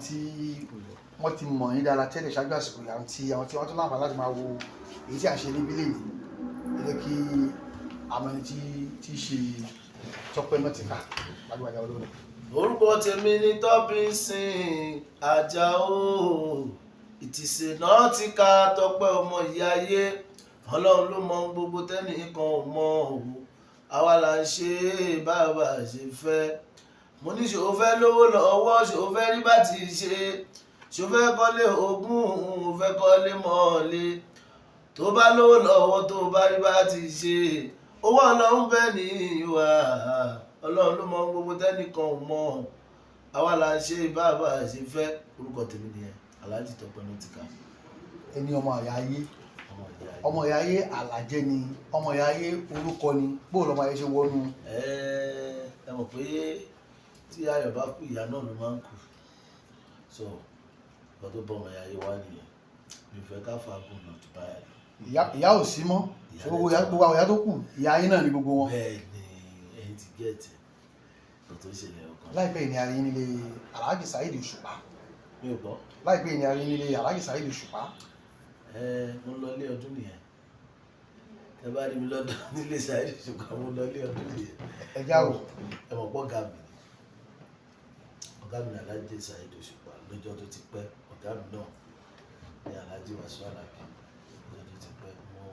Tí wọ́n ti mọ̀ yín dára tẹ́lẹ̀ ṣáájú àsìkò yìí, àwọn tí wọ́n tún láǹfààní láti máa wo èyí tí à ń ṣe níbí lẹ́yìn, ẹ jẹ́ kí àwọn ẹni tí í ṣe Tọ́pẹ́ Nautica, gbajúgbajà olórin. Orúkọ tèmi ní Tọ́bínsìn Àjàó, ìtìsẹ̀ náà ti ka Tọ́pẹ́ ọmọ ìyá ayé. Ọlọ́run ló mọ ohun gbogbo tẹ́nì kan ò mọ òwò. Àwa là ń ṣe é bàbá ṣe fẹ́. Mo ní ṣòó fẹ́ lówó lọ́wọ́, ṣòó fẹ́ rí bá ti ṣe, ṣòó fẹ́ kọ́lé ogún, ó fẹ́ kọ́lé mọ́lé. Tó bá lówó lọ́wọ́, tó bá rí bá ti ṣe, owó Ọlọ́run bẹ́ẹ̀ ní ìwà. Ọlọ́run ló mọ ohun gbogbo tẹ́nìkan ò mọ̀. Àwa là ń ṣe bàbá ṣe fẹ́. Orúkọ tèmi nìyẹn, Alhaji Tọ́pẹ́ Nautica. Ẹni ọmọ ìyá ayé. Ọmọ ìyá ayé. Ọmọ ìyá ayé àlàjẹ ni ọmọ ìyá ayé, orúkọ ni. Bóò lọmọ ayé ṣe wọnú? Ẹ mọ̀ pé tí ayọ̀ bá kú, ìyá náà ló máa ń kú. So nǹkan tó bọ́ ọmọ ìyá ayé wá nìyẹn. Mi ò fẹ́ ká fagùn lọ jù báyìí lọ. Ìyá ò sí mọ́. Ìyá Gbogbo àwọn ìyá tó kù, ìyá ayé náà ni gbogbo wọn. Bẹ́ẹ̀ ni, ẹ̀yin ti get nǹkan tó ṣẹlẹ̀ ọkàn. Láìpẹ́ yìí ni a rí nílé Alhaji Saheed Òṣùpá. Mi ò gbọ́. Láìpẹ́ yìí ni a rí nílé Alhaji Saheed Òṣùpá. Ẹ mo lọ ilé ọdún nìyẹn. Ẹ bá rí mi lọ́dọ̀ nílé Saheed Òṣùpá, mo lọ ilé ọdún nìyẹn. Ẹ já o. Ẹ mọ̀ pọ́ ọ̀gá mi ni, ọ̀gá mi ní Alhaji Saheed Òṣùpá lọ́jọ́ tó ti pẹ́. Ọ̀gá mi náà ní Alhaji Wasiu Alabi lọ́jọ́ tó ti pẹ́. Mo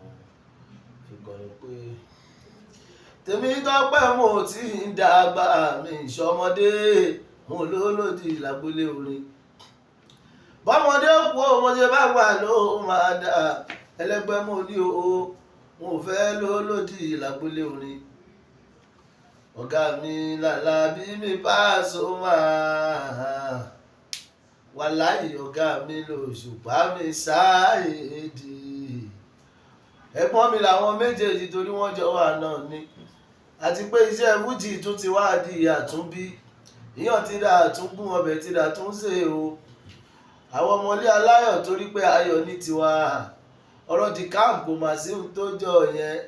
fi kọrin pé tèmi tọ́pẹ́, mo ti ń dàgbà, mi ìṣọmọdé, mo lólòdì lágbólé orin. Bọ́mọdé kú, ọmọdé bá gbà ló máa dà ẹlẹ́gbẹ́. Mo ní o, mo fẹ́ lólòdì lágbólé orin. Ọ̀gá mi làlàbí mi Pasuma, wàláyé, ọ̀gá mi lòṣùpá mi Sáyéèdì. Ẹ̀gbọ́n mi làwọn méjèèjì torí wọ́n jọ wà náà ni. Àti pé iṣẹ́ fújì tún ti wá di àtúnbí, ìyàn ti dà àtúngún, ọbẹ̀ ti dà tún ṣe o. Àwọn ọmọlé aláyọ̀ torí pé ayọ̀ ní tiwa. Ọ̀rọ̀ di camp kò mà sí ohun tó jọ yẹn.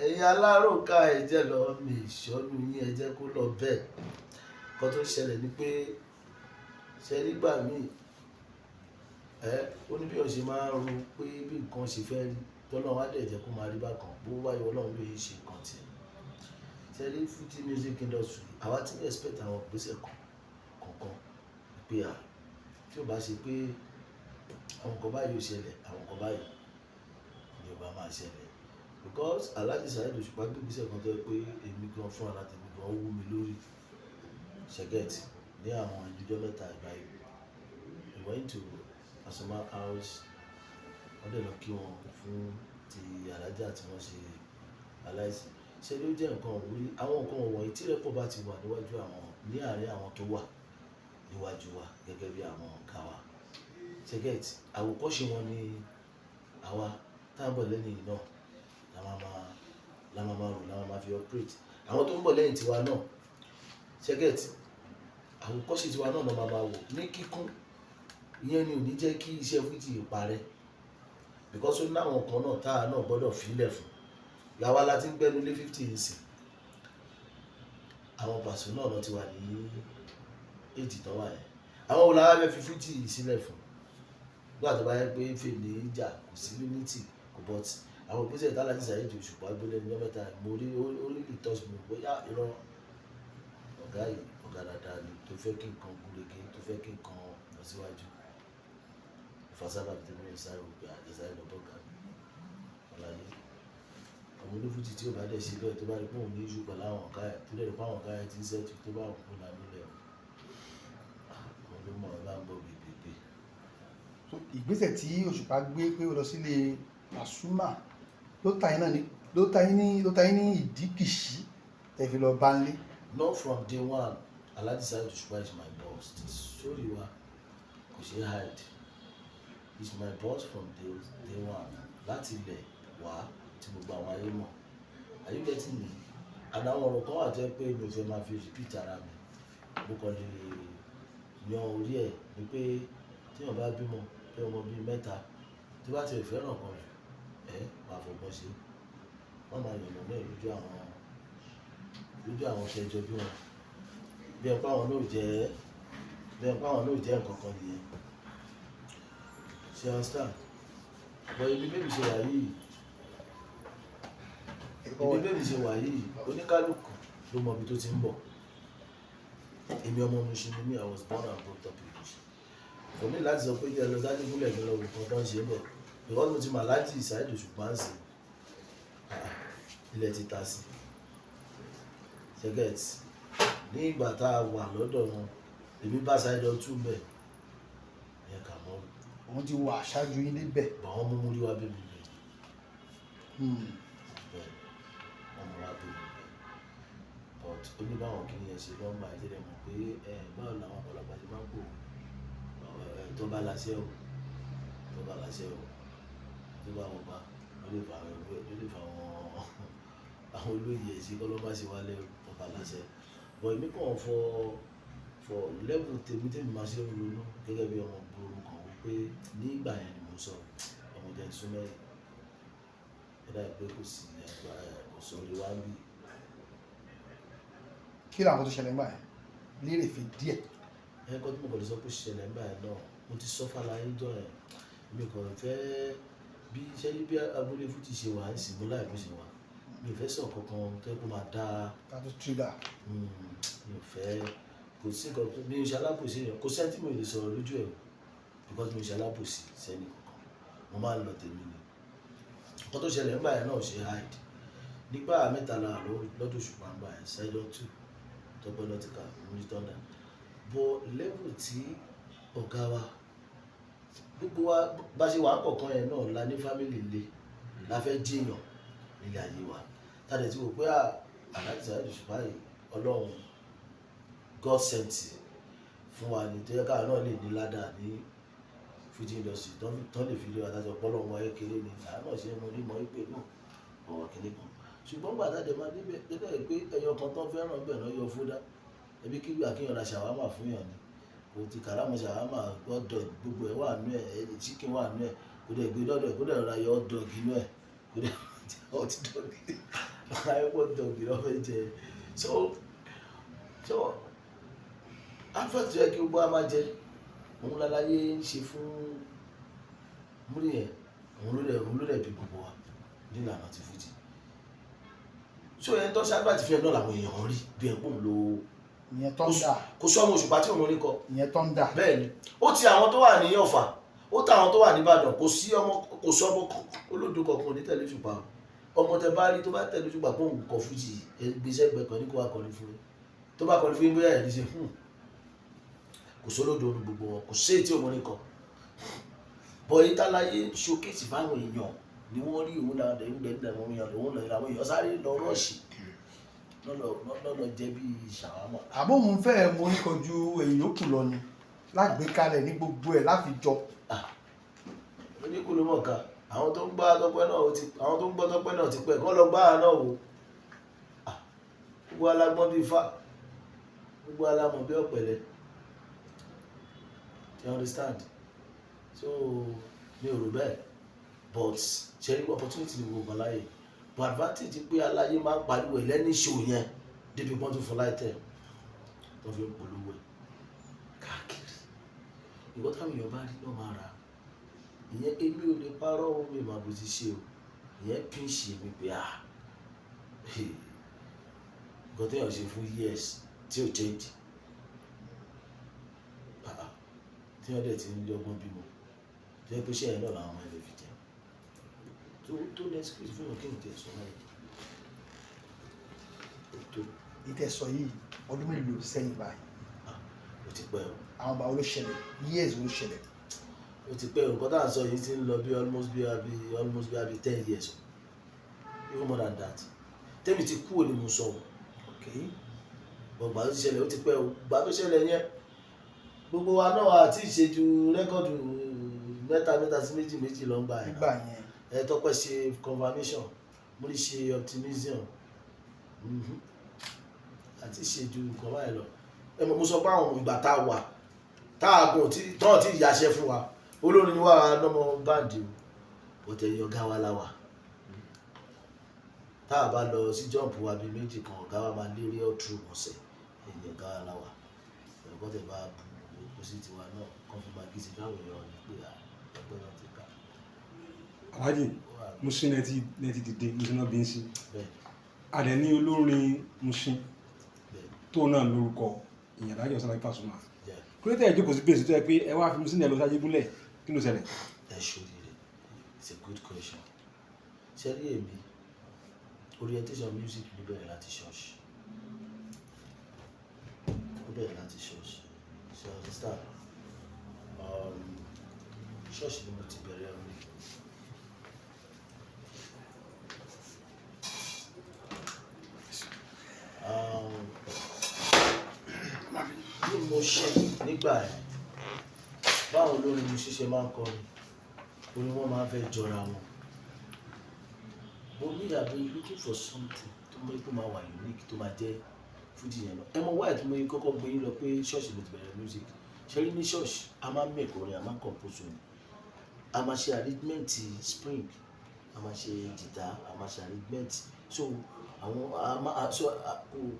Ẹ̀yin aláròká, ẹ̀jẹ̀ lọ mi ìṣọ́nù yín, ẹ jẹ́ kó lọ bẹ́ẹ̀. Nǹkan tó ń ṣẹlẹ̀ ni pé ṣe nígbà míì ẹ ó ní bí wọ́n ṣe máa ń ro pé bí nǹkan ṣe fẹ́ rí, tọ́lọ́run á dẹ̀ jẹ́ kó máa rí bákan. Bó bá yọ, Ọlọ́run ló yẹ ṣe nǹkan tiẹ̀. Ṣe rí Fuji music industry, àwa ti ń expect àwọn ìgbésẹ̀ kan kọ̀ọ̀kan pé à tí ó bá ṣe pé àwọn nǹkan báyìí ò ṣẹlẹ̀, àwọn nǹkan báyìí ni ò bá máa ṣẹlẹ̀, because Alhaji Saheed Òṣùpá gbé ìgbésẹ̀ kan tó yẹ pé èmi gan fún ara tèmi gan, ó wú mi lórí ṣẹgẹt ní àwọn ìjọ 3 ìbáyìí. We went to Pasuma house, wọ́n dẹ̀ lọ kí wọn fún ti alájà tí wọ́n ṣe aláìsí. Ṣe ló jẹ́ nǹkan ìwúrí. Àwọn nǹkan wọ̀nyí, tí rẹ́pọ̀ bá ti wà níwájú àwọn, ní àárín àwọn tó wà níwájú wa gẹ́gẹ́ bí àwọn ọ̀gá wa, ṣẹgẹt, àwòkọ́ṣe wọn ni àwa tá à ń bọ̀ lẹ́yìn yìí náà la máa rò, la máa máa fi operate. Àwọn tó ń bọ̀ lẹ́yìn tiwa náà, ṣẹgẹt, àwòkọ́ṣe tiwa náà lọ́ máa máa wò ní kíkún. Ìyẹn ni ò ní jẹ́ kí iṣẹ́ fújì parẹ́, because ó ní àwọn kan náà tá a náà gbọ́dọ̀ filẹ̀ fún. Làwa la ti ń gbẹ́nu lé 50 yìí sìn. Àwọn Pàṣẹ náà lọ ti wà ní èjì tán wà yẹn. Àwọn wo la wá fẹ́ fi fújì yìí sílẹ̀ fún nígbà tó bá yẹ pé fèmí ìjà, kò sí unity, kò? But àwọn ìgbésẹ̀ tí Alhaji Saheed Òṣùpá gbé lẹ́nu ọjọ́ 3, mo rí ó really touch me bóyá irọ́. Ọ̀gá yìí, ọ̀gá dáadáa ni, tó fẹ́ kí nǹkan gúnrégé, tó fẹ́ kí nǹkan lọ síwájú. Ìfàsábà tí mo ń sáré òpè àjẹsáré lọ bọ́gà mi ọ̀làyé ọmọ onífújì tí ó bá dẹ̀ ṣe bẹ́ẹ̀, tó bá rí pé òun ní issue pẹ̀lú àwọn ọ̀gá ẹ̀, tó dẹ̀ rí pé àwọn ọ̀gá ẹ̀ ti ń settle, tó bá òun kó lánú lẹ̀ o, àwọn ló mọ̀ ọ́ bá ń bọ̀ gbègbègbè. So, ìgbésẹ̀ tí Òṣùpá gbé pé ó lọ sílé Pasuma ló ta yín náà ní ló ta yín ní ìdí kìṣí tẹ́ fi lọ bá ń lé? Not from day one. Alhaji Saheed Òṣùpá is my boss. Sórí wa kò ṣe hide. He is my boss from day one, láti ilẹ̀ wá tí gbogbo àwọn ayé mọ̀. Are you getting me? And àwọn ọ̀rọ̀ kan wà tó jẹ́ pé mi ò fẹ́ máa fi repeat ara mi. Mo kàn lè yan orí ẹ̀ ni pé tí èèyàn bá bímọ bí ọmọ bíi mẹ́ta, tí bá ti fẹ́ràn kan jù ẹ́, máa fọgbọ́n ṣe. Wọ́n máa yànnà náà lójú àwọn tẹ́jọ bí wọn bí ẹ pé àwọn náà jẹ́. Bẹ́ẹ̀ pé àwọn náà jẹ́ nǹkan kan nìyẹn. Ṣe understand? But ibi bẹ́ẹ̀ mi ṣe wà yìí, oníkálukú ló mọ ibi tó ti ń bọ̀. Èmi ọmọ Mushin ni mí. I was born and brought up in Mushin. Kò ní láti sọ pé jẹ́ lọ sáájú gúnlẹ̀ kí n lọ wò kan tó ń ṣe bẹ̀, because mo ti mọ Alhaji Saheed Òṣùpá ń sìn, ilẹ̀ ti ta sí ṣẹ́gẹ̀t. Ní ìgbà tá a wà lọ́dọ̀ wọn, èmi bá Saheed ọtún bẹ̀ ẹ̀ kà mọ́. Òun ti wà aṣáájú yín níbẹ̀. Bọ̀ wọ́n mú múrí wá bí mi bẹ̀. Bẹ́ẹ̀, wọ́n mú wá bí mi bẹ̀, but ó ní báwọn kìíní yẹn ṣe lọ́ngbà ẹ̀ tẹ́lẹ̀ mọ̀ pé ẹ̀ báwo làwọn ọ̀pọ̀lọpọ̀ ṣe máa ń kó ẹ̀ tó bá láṣẹ o, tó bá láṣẹ o, tó bá wọn bá ó lè fa àwọn ẹgbẹ́, ó lè fa àwọn olóyè ẹ̀ sí kọ́ ló má ṣe wálé tó bá láṣẹ. But èmi kàn for level tèmi tèmi máa ṣe ń ronú gẹ́gẹ́ bí ọmọ gbòòrò kan wípé nígbà yẹn ni mo sọ ọmọ jẹ́ súnmẹ́yìn ẹ dá pé kò sí agbára ẹ̀, kò sórí wá ń bí. Kí làwọn tó ṣẹlẹ̀ nígbà yẹn lérè fi díẹ̀? Ẹ kọ́ tí mo kàn lè sọ pé ṣẹlẹ̀ nígbà yẹn náà, mo ti sọ fàlàyé jọ yẹn. Mi kàn fẹ́ bí iṣẹ́ bí abúlé fújì ṣe wà ń sìn mú láì bó ṣe wà, mi ò fẹ́ sọ kankan tó yẹ kó máa dá. Tàbí trigger. Mi ò fẹ́, kò sí nǹkan tó mi ò ṣe alábòsí yẹn. Kò sẹ́ni tí mi ò lè sọ̀rọ̀ lójú ẹ̀ o, because mi ò ṣe alábòsí sẹ́ni kankan. Mo máa ń lọ tèmi ni. Nǹkan tó ṣẹlẹ̀ nígbà yẹn náà ò ṣe hide. Nígbà mẹ́ta la wà lọ́dún Òṣùpá nígbà yẹn: Saheed Otu, Tọ́pẹ́ Nautica, Muri Thunder. But level tí ọ̀gá wa, gbogbo wa bá ṣe wà ń kọ̀ọ̀kan yẹn náà la ní family le la fẹ́ jẹ́yàn nílé ayé wa, tá a dẹ̀ ti wò pé Alhaji Saheed Òṣùpá yìí, Ọlọ́run God sent fún wa ní tó yẹ káwa náà lè ní ládàá ní Fuji industry tó lè fi lé wa dájọ́ pọ́lọ́run wáyé kéré ni àwọn náà ṣe é. Mo ní mọ̀ wípé náà ọ̀rọ̀ kìíní kan, ṣùgbọ́n gbà tá a dẹ̀ máa débẹ̀ débẹ̀ pé ẹyọ kan tó fẹ́ràn bẹ̀ náà yọ fúdá ẹbí kí gbà kéèyàn ra ṣàwámà fún yàn ni kò ti kàrámọ̀ ṣàwámà gbọ́dọ̀ gbogbo ẹ̀ wà nú ẹ̀, chicken wà nú ẹ̀, kò dẹ̀ gbé dọ́dọ̀ ẹ̀, kò dẹ̀ ra yọ hot dog inú ẹ̀, kò dẹ̀ hot dog, ayé hot dog lọ́ fẹ́ jẹ. So advert tó yẹ kí gbogbo wa máa jẹ, òun láláyé ń ṣe fún múrí yẹn. Òun ló dẹ̀ bí gbogbo wa nílànà ti Fuji. So ẹni tó ṣe advert fún ẹ náà làwọn èèyàn rí bí ẹ pòun lo. Ìyẹn Thunder. Kò sọ ọmọ Òṣùpá tí òun rí kọ. Ìyẹn Thunder. Bẹ́ẹ̀ ni, ó ti àwọn tó wà ní Ọ̀fà, ó ta àwọn tó wà nìbàdàn. Kò sí ọmọ, kò sọ ọmọ olódo kankan ò ní tẹ̀lé Òṣùpá o. Ọmọ tẹ bá rí tó bá tẹ̀lé Òṣùpá pé òun kọ Fújì, gbèsè ẹgbẹ́ kan ní kó wá kọrin fún yín, tó bá kọrin fún yín, bóyá ẹ̀ ní ṣe kò sólódo ní gbogbo wọn, kò sí èyí tí òun ní kọ bọ̀. Èyí táláyé showcase fáwọn èèyàn ni wọ́n rí òun náà dẹ̀ ń dẹ̀ àwọn èèyàn òun làwọn èèyàn sáré lọ rush lọ́lọ́ jẹ́ bí ṣàwámà. Àbó òun fẹ́ mo ní kojú èyí yòókù lọ ni lágbèékalẹ̀ ní gbogbo ẹ̀ láfijọ́. Oníkùlù mọ̀ká àwọn tó ń gbá Tọ́pẹ́ náà ti, àwọn tó ń gbọ́ Tọ́pẹ́ náà ti pẹ́ kọ́ lọ gbá náà wò. Gbogbo alágbọ́n bíi fá, gbogbo alámọ̀ bí ọ̀pẹ̀lẹ̀, you understand? So mi ò rò bẹ́ẹ̀, but ṣe rí opportunity ni gbogbo aláyè, but advantage pé aláyé máa ń pariwo ẹ̀ lẹ́ni show yẹn débi pọ́n tó fún láìtẹ̀ tó fi ń polówó ẹ̀ káàkiri. Ìwọ táwọn èèyàn bá rí náà máa rà ìyẹn. Èmi ò lè parọ́ ohun mi mà bó ti ṣe o. Ìyẹn pín ṣe mi pé nǹkan téèyàn ṣe fún years tí ò change, téèyàn dẹ̀ ti ń lọ́gbọ́n bímọ tó yẹ pé iṣẹ́ yẹn náà làwọn ọmọ ẹ̀ lè fi jẹun tó ní excuse fún yàn kí n tẹ̀ sọ náà tó. Ìtẹ̀sọ̀ yìí, ọdún mélòó sẹ́yìn báyìí? Ó ti pẹ́ o. Àwọn báwo ló ṣẹlẹ̀? Years ló ṣẹlẹ̀? Ó ti pẹ́ o. Nǹkan tá à ń sọ yìí ti ń lọ bí almost bí 10 years o, even more than that. Tẹ́mi ti kú òní mo sọ o. Gbọ̀ngbà tó ti ṣẹlẹ̀, ó ti pẹ́ o. Gbà tó ṣẹlẹ̀ yẹn, gbogbo wa náà àti ìṣèjú record mẹ́ta mẹ́ta sí méjì méjì ló ń gbà yẹn. Nígbà yẹn. Ẹ Tọ́pẹ́ ṣe confirmation, mo ní ṣe optimism àti ìṣèjú nǹkan báyìí lọ. Ẹ mọ̀ mo sọ pé àwọn ìgbà tá a wà tá a gùn tí tán tí ìyàṣẹ fún wa, olórin ni wà lọ́mọ band o, bọ̀tẹ̀ ẹ̀yìn ọ̀gá wa la wà. Tá a bá lọ sí jump wa bíi méjì kan, ọ̀gá wa máa lérí ọ̀tún ọ̀sẹ̀. Ẹ̀yìn ọ̀gá wa la wà, ẹ̀kọ́ tẹ̀ bá bu Kò sí tiwa náà kan fi máa gíṣe káwọn èèyàn ní pé Tọ́pẹ́ Nautica. Alhaji, Mushin lẹ ti dìde, Mushin náà bí ń sí. Bẹ́ẹ̀. Adẹ ní olórin Mushin Bẹ́ẹ̀. tó náà lórúkọ ìyẹn Alhaji Alhabi Pasuma. Jẹ́. Kí ló tẹ̀ ẹ́ jókòó sí base tó yẹ pé ẹ wá fi Mushin lẹ lọ sáyé gúnlẹ̀? Kí ló ṣẹlẹ̀? Ẹ ṣoríire, it's a good question. Ṣe rí èmi, orientation music mi bẹ̀rẹ̀ láti church. Ó bẹ̀rẹ̀ láti church, ṣe understand? Church ni mo ti bẹ̀rẹ̀ orin. Bí mo ṣe nígbà yẹn, báwo lórin mo ṣiṣẹ́ máa ń kọrin, orin wọn máa ń fẹ́ jọra wọn. Mo ní ìyàbọ̀ looking for something tó mọ ikú máa wà unique, tó máa jẹ́ fújì yẹn lọ. Ẹ mọ wáyé tí mo kọ́kọ́ gbé yín lọ pé ṣọ́ọ̀ṣì mo ti bẹ̀rẹ̀ music. Ṣe rí ní ṣọ́ọ̀ṣì, a máa ń make orin, a máa ń compose orin, a máa ṣe arrangement spring, a máa ṣe guitar, a máa ṣe arrangement. So àwọn a máa so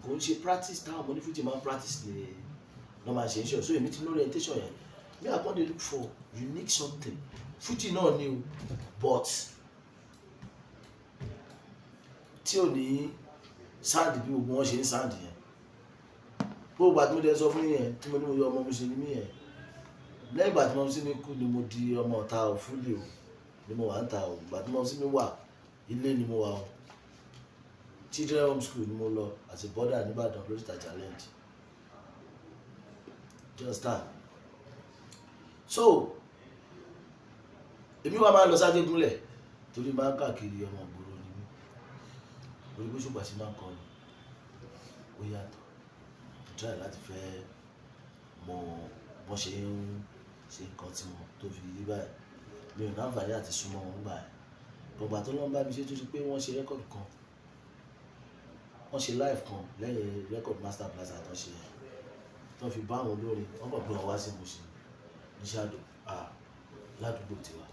kò ń ṣe practice táwọn ọmọ onífújì máa ń practice ní lọ́ máa ṣe ń ṣe. So èmi ti ní orientation yẹn. Me, I come dey look for unique something. Fújì náà ni o, but tí ò ní sound bí gbogbo wọn ṣe ń sound yẹn. Gbogbo àti mo dẹ sọ fún yẹn tí mo ní mo yọ ọmọ mi ṣe ni mí yẹn. Lẹ́yìn ìgbà tí mo sì ní kú ni mo di ọmọ ọ̀tá ò fúlì o, ni mo wà ń ta o. Ìgbà tí mo sì ní wà ilé ni mo wà o. Children home school ni mo lọ àti border nìbàdàn lóríta challenge just that. So èmi wà máa lọ sájégúnlẹ̀ torí máa ń káàkiri, ọmọ ìgboro ni mí. Orí bó ṣùgbọ́n sí máa ń kọrin ó yàtọ̀. Mo try láti fẹ́ mọ bọ́n ṣe ń ṣe nǹkan tí wọn tó fi yí báyìí. Mi ò ní àǹfààní àti súnmọ́ wọn gbà ẹ̀. Bọ̀gbà tó lọ́n bá mi ṣe tó ṣe pé wọ́n ṣe rẹ́kọ̀dì kan, wọ́n ṣe live kan lẹ́yìn rẹ́kọ̀dì Master Plaza tó ṣe yẹn, tó fi bá àwọn olórin wọ́n kàn gbé wọn wá sí Mushin ní ṣáàdù ládùúgbò tiwa.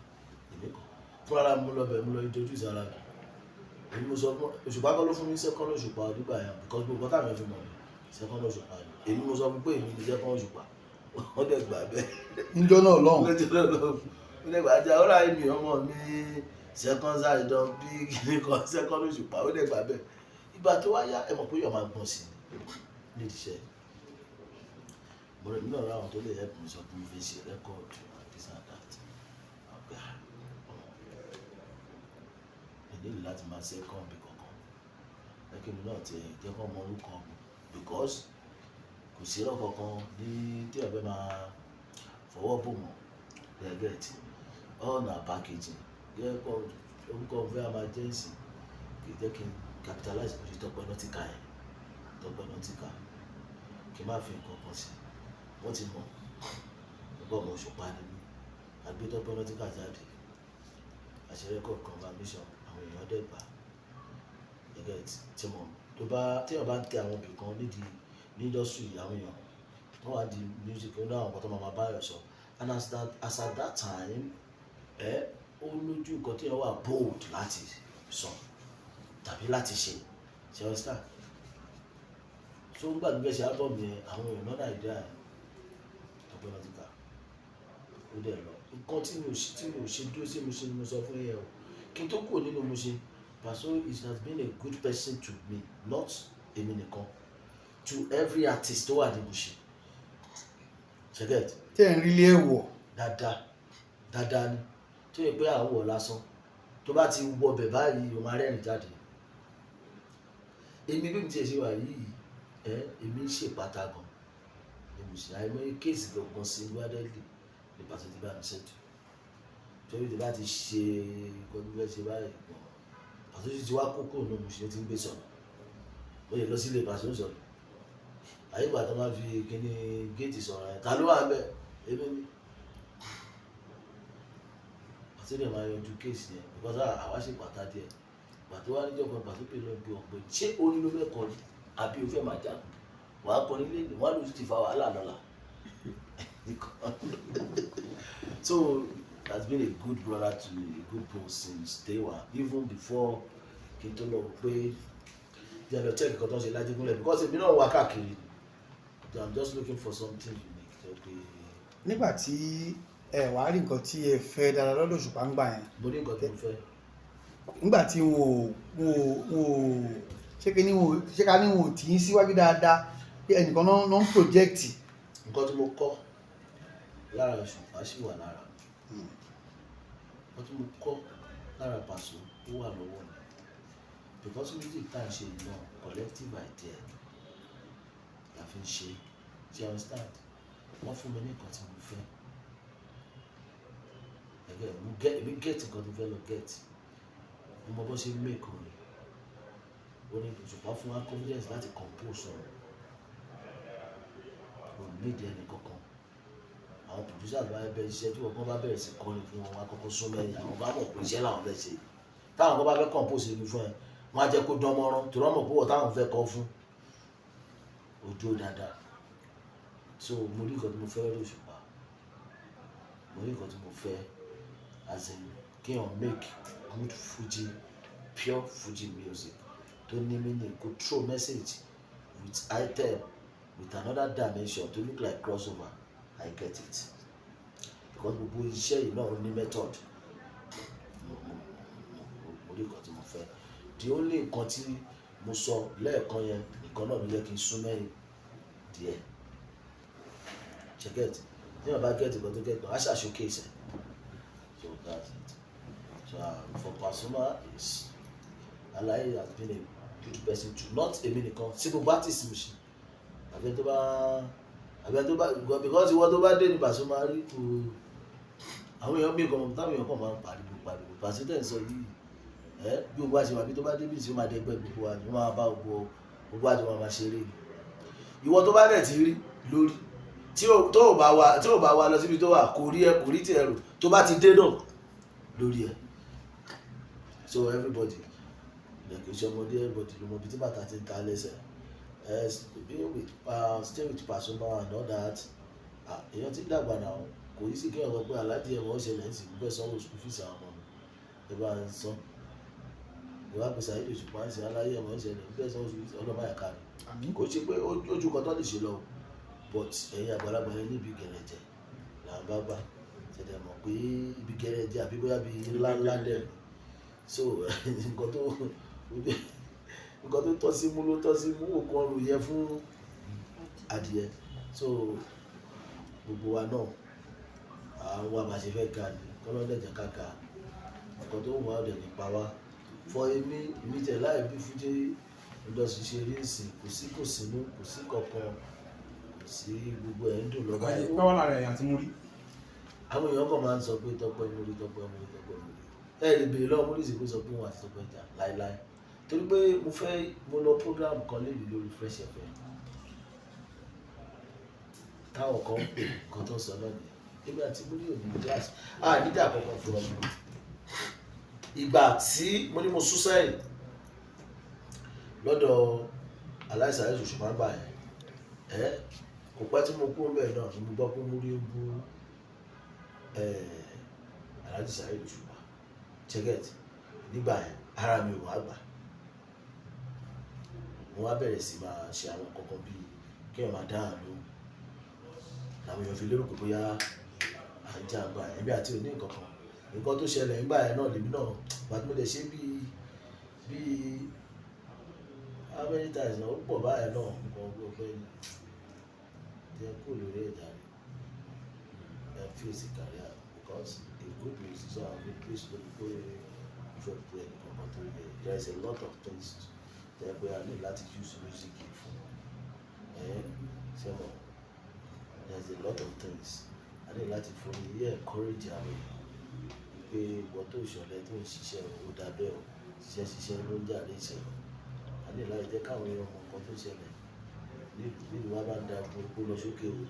Èmi kan fúnra mi lọ bẹ̀, mo lọ introduce ara mi. Èmi mo sọ fún Òṣùpá kọ́ ló fún mi second Òṣùpá nígbà yẹn, because gbogbo táwọn èèyàn fi mọ̀ mi second Òṣùpá ni. Èmi mo sọ fún pé èmi ni second Òṣùpá, wọ́n dẹ̀ gbà bẹ́ẹ̀. Níjọ́ náà lọ́hùn. Lọ́jọ́ náà lọ́hùn, wọ́n dẹ̀ gbà jẹ́ ọ̀rọ̀ àìmí ọmọ mi second side don bí kìíní kan second Òṣùpá, ó dẹ̀ gbà bẹ́ẹ̀. Ìgbà tó wá yá, ẹ mọ̀ pé yọ̀ máa gbọ̀n sí i nídìí iṣẹ́. Mo rẹ̀ mí náà ráwọn tó lè help mi sọ pé mo fẹ́ ṣe record and this and that. Ọ̀gá ọmọ mi nílò láti máa ṣe kọ́ǹbì kankan lẹ́kìn mi náà ti jẹ́ kọ́ mọ orúkọ mi, because kò sí irọ́ kankan ní tí ọ̀bẹ máa fọwọ́ bò mọ́ gẹ́gẹ́ tí all na packaging jẹ́ kọ́ orúkọ fẹ́ máa jẹ́ ìsìn kì í jẹ́ kí n capitalize lórí Tọ́pẹ́ Nautica yẹn. Tọ́pẹ́ Nautica, kí n má fi nǹkan kan sí, wọ́n ti mọ̀ ọgbọ́n ọmọ Òṣùpá ni mí. Àgbé Tọ́pẹ́ Nautica jáde, àṣẹ record confirmation, àwọn èèyàn dẹ̀ gbà gẹ́gẹ́ tí mo tó bá téèyàn bá ń tẹ àwọn ibì kan nídìí ní industry, àwọn èèyàn tó wà di music ó ní àwọn nǹkan tó máa bá yọ sọ. And as at that time, ẹ ó lójú nǹkan téèyàn wà bold láti sọ tàbí láti ṣe, ṣe understand? So ń gbàgbé fẹ́ ṣe album yẹn, àwọn èèyàn náà Nàìjíríà yẹn Tọ́pẹ́ Nautica ó dẹ̀ lọ. Nǹkan tí mi ò ṣe dúró sí Mushin ni mo sọ fún yẹn o. Kí n tó kúrò nínú Mushin, Paso is has been a good person to me, not èmi nìkan, to every artist tó wà ní Mushin, ṣe get? Tẹ́ ẹ̀ ń rí ilé ẹ̀ wọ̀. Dáadáa dáadáa ni, tó yẹ pé à ń wọ̀ lásán, tó bá ti wọ bẹ̀ báyìí, o máa rẹ́rìn jáde. Èmi bí mi tiẹ̀ ṣe wà yìí ẹ, èmi ń ṣèpàtà gan ní Mushin. Àìmọye case gangan sí wádẹ́lì ní Paso ti bá mi ṣètò, torí tí bá ti ṣe nǹkan tó fẹ́ ṣe báyìí gan, Paso ti wá kókó ní Mushin, ó ti ń gbé sọ̀rọ̀, ó yẹ lọ sílé Paso ń sọ̀rọ̀. Àyè ìgbà tó máa fi kíní géètì sọ̀rọ̀ ẹ̀, ta ló wà ń bẹ̀? Èmi ni. Paso dẹ̀ máa yanjú case yẹn because àwa ṣe pàtà díẹ̀. Ìgbà tó wá níjọ́ kan, Paso pè lọ pé ọ̀pẹ, ṣé orin ló fẹ́ kọ ni àbí o fẹ́ máa jagun? Wàá kọ nílé ni wọ́n á lóṣù ti fa wàhálà lọ́la. So has been a good brother to me, a good bro since day one, even before kí n tó lọ wò pé jẹ́ lọ check nǹkan tó ń ṣe lájẹgúnlẹ̀, because èmi náà wà káàkiri ni. I'm just looking for something unique tó pé Nígbà tí ẹ wàá rí nǹkan tí ẹ fẹ́ dára lọ́dọ̀ Òṣùpá ń gbà yẹn, Mo ní nǹkan tí mo fẹ́. Nígbà tí wọn ò ṣé kí ni wọn ò ṣé ká ní wọn ò tì í síwájú dáadáa pé ẹnìkan náà ń project. Nǹkan tí mo kọ́ lára Òṣùpá ṣì wà lára mi. Nǹkan tí mo kọ́ lára Pàṣọ, ó wà lọ́wọ́ mi, because music tá à ń ṣe yìí náà, collective idea la fi ń ṣe. Do you understand? Wọ́n fún mi ní nǹkan tí mo fẹ́. Ẹgbẹ́ mo get, èmi get nǹkan tí mo fẹ́ lọ get. Mo mọ bó ṣe ń make orin. Orin Òṣùpá fún wa confidence láti compose ọ̀rọ̀, kò nídìí ẹnì kankan. Àwọn producers bá bẹ iṣẹ́ tí wọ́n kàn bá bẹ̀rẹ̀ sí kọrin fún wọn, wọn á kọ́kọ́ sún mẹ́rin. Àwọn bá mọ̀ pé iṣẹ́ làwọn fẹ́ ṣe. Táwọn kan bá fẹ́ compose orin fún ẹ, wọ́n á jẹ́ kó dán mọ́rán, torí wọ́n mọ̀ pé wọ́n táwọn fẹ́ kọ́ fún ojú dáadáa. So mo rí nǹkan tí mo fẹ́ lọ́dọ̀ Òṣùpá. Mo rí nǹkan tí mo fẹ́, as in kéèyàn make good Fuji, pure Fuji music tó ní meaning, kó throw message with item, with another dimension to look like crossover. I get it, because gbogbo iṣẹ́ yìí náà ó ní method. Mo rí nǹkan tí mo fẹ́. The only nǹkan tí mo sọ lẹ́ẹ̀kan yẹn nìkan náà ló yẹ kí n sún mẹ́yìn díẹ̀. Ṣe get? Tí wọ́n bá get nǹkan tó get náà, á ṣáà showcase ẹ̀. So that's it. So for Pasuma is, Alaye has been a good person to, not èmi nìkan, sí gbogbo artist mi ṣe. Àbẹ tó bá because ìwọ tó bá dé ní Pasuma rí, kò àwọn èèyàn mi kan táwọn èèyàn kan máa ń pariwo pariwo. Pàṣẹ tẹ̀ ń sọ yìí ẹ, bí gbogbo àṣẹ wà, bí tó bá dé bí ìṣe máa dẹgbẹ́ gbogbo wa ni wọ́n máa bá gbogbo gbogbo àjọ máa máa ṣeré ni. Ìwọ tó bá dẹ̀ ti rí lórí tí ò tó ò bá wa, tí ò bá wa lọ síbi tó wà, kò rí ẹ, kò rí tiẹ̀ rò, tó bá ti dé náà lórí ẹ. So everybody like ṣe ọmọdé, everybody ló mọ ibi tí bàtà ti ń ta lẹ́sẹ̀. Ẹ being with stay with Pasuma and all that, ah, èèyàn ti dàgbà náà. Kò yí sí kéèyàn sọ pé aláàjì ẹ̀wọ̀n ṣẹlẹ̀ ń sì gbẹ́ sanwó school fees àwọn ọmọ mi, ẹ bá ń san ìwà pèsè àyè Òṣùpá ń sìn aláyé ẹ̀wọ̀n ṣẹlẹ̀ ń gbẹ́ sanwó school fees ọlọ́mọ àyàká rẹ̀. Àmín. Kò ṣe pé ojú kan tó lè ṣe lọ o, but ẹ̀yin àgbàlagbà yẹn, níbi gẹ̀rẹ̀jẹ̀ là ń bá gbà ṣẹ̀dẹ̀ mọ̀ pé ibi gẹ̀rẹ̀jẹ̀ àbí bóyá bí ńlá ńlá dẹ̀ ni. So nǹkan tó tọ́ sí mú ló tọ́ sí mú, òkú ọrùn yẹ fún adìyẹ. So gbogbo wa náà, àwọn wa bá ṣe fẹ́ ga ni kọ́lọ́dẹ̀ jẹ́ ká ga. Nǹkan tó wù wá ọ̀dẹ̀ nípa wa. For èmi, èmi tẹ̀ láì bí Fuji industry ṣe rí ìsìn, kò sí, kò sínú, kò sí kankan, kò sí, gbogbo ẹ̀ ń dùn lọ́ba. Báwo lára ẹ̀yà tí mo rí? Àwọn èèyàn kan máa ń sọ pé Tọ́pẹ́ Múrí, Tọ́pẹ́ Múrí, Tọ́pẹ́ Múrí. Ẹ lè béèrè lọ́wọ́ Múrí sì kó sọ pé òun àti Tọ́pẹ́ jà láéláé, torí pé mo fẹ́ mo lọ program kan lébi lórí Fresh FM, táwọn kan ń pè nǹkan tó ń sọ náà nìyẹn. Èmi àti Múrí ò ní class, ah, níjà kankan fún ọ. Ìgbà tí mo ní mo sún sẹ́yìn lọ́dọ̀ aláìsàn àìsàn Òṣùpá gbà yẹn, ẹ kò pẹ́ tí mo kú mbẹ̀ náà ni mo gbọ́ pé Múrí ń bú Alhaji Saheed Òṣùpá. Check, nígbà yẹn ara mi ò wá gbà. Mo wá bẹ̀rẹ̀ sí máa ṣe àwọn kankan bíi kí èèyàn máa dáhùn lóhùn, làwọn èèyàn fi lérò pé bóyá à ń jà gbà yẹn. Èmi àti òní nǹkan kan, nǹkan tó ṣẹlẹ̀ nígbà yẹn náà lèmi náà gbà tí mo dẹ̀ ṣe bíi how many times náà, ó pọ̀ báyẹn náà. Nǹkan ọgbẹ́ ni jẹ́ kó lórí ẹ̀dá rẹ̀ ẹ̀ face career, because a good musician and a place lórí pé mo fẹ́ bu ẹnì kankan tó yẹ. There is a lot of things tẹ́ pé a ní láti use music fún ẹ sẹ́wọ̀n. There is a lot of things a ní láti fún ní yẹ encourage àwọn èèyàn pé ìwọ tó ṣọ̀lẹ tó ń ṣiṣẹ́, ó dàbẹ́ o, ṣiṣẹ́ ṣiṣẹ́ ló ń jàre iṣẹ́. A ní láti jẹ́ káwọn èèyàn mọ nǹkan tó ṣẹlẹ̀ nílùú. Nílùú wa bá ń da epo lọ sókè o,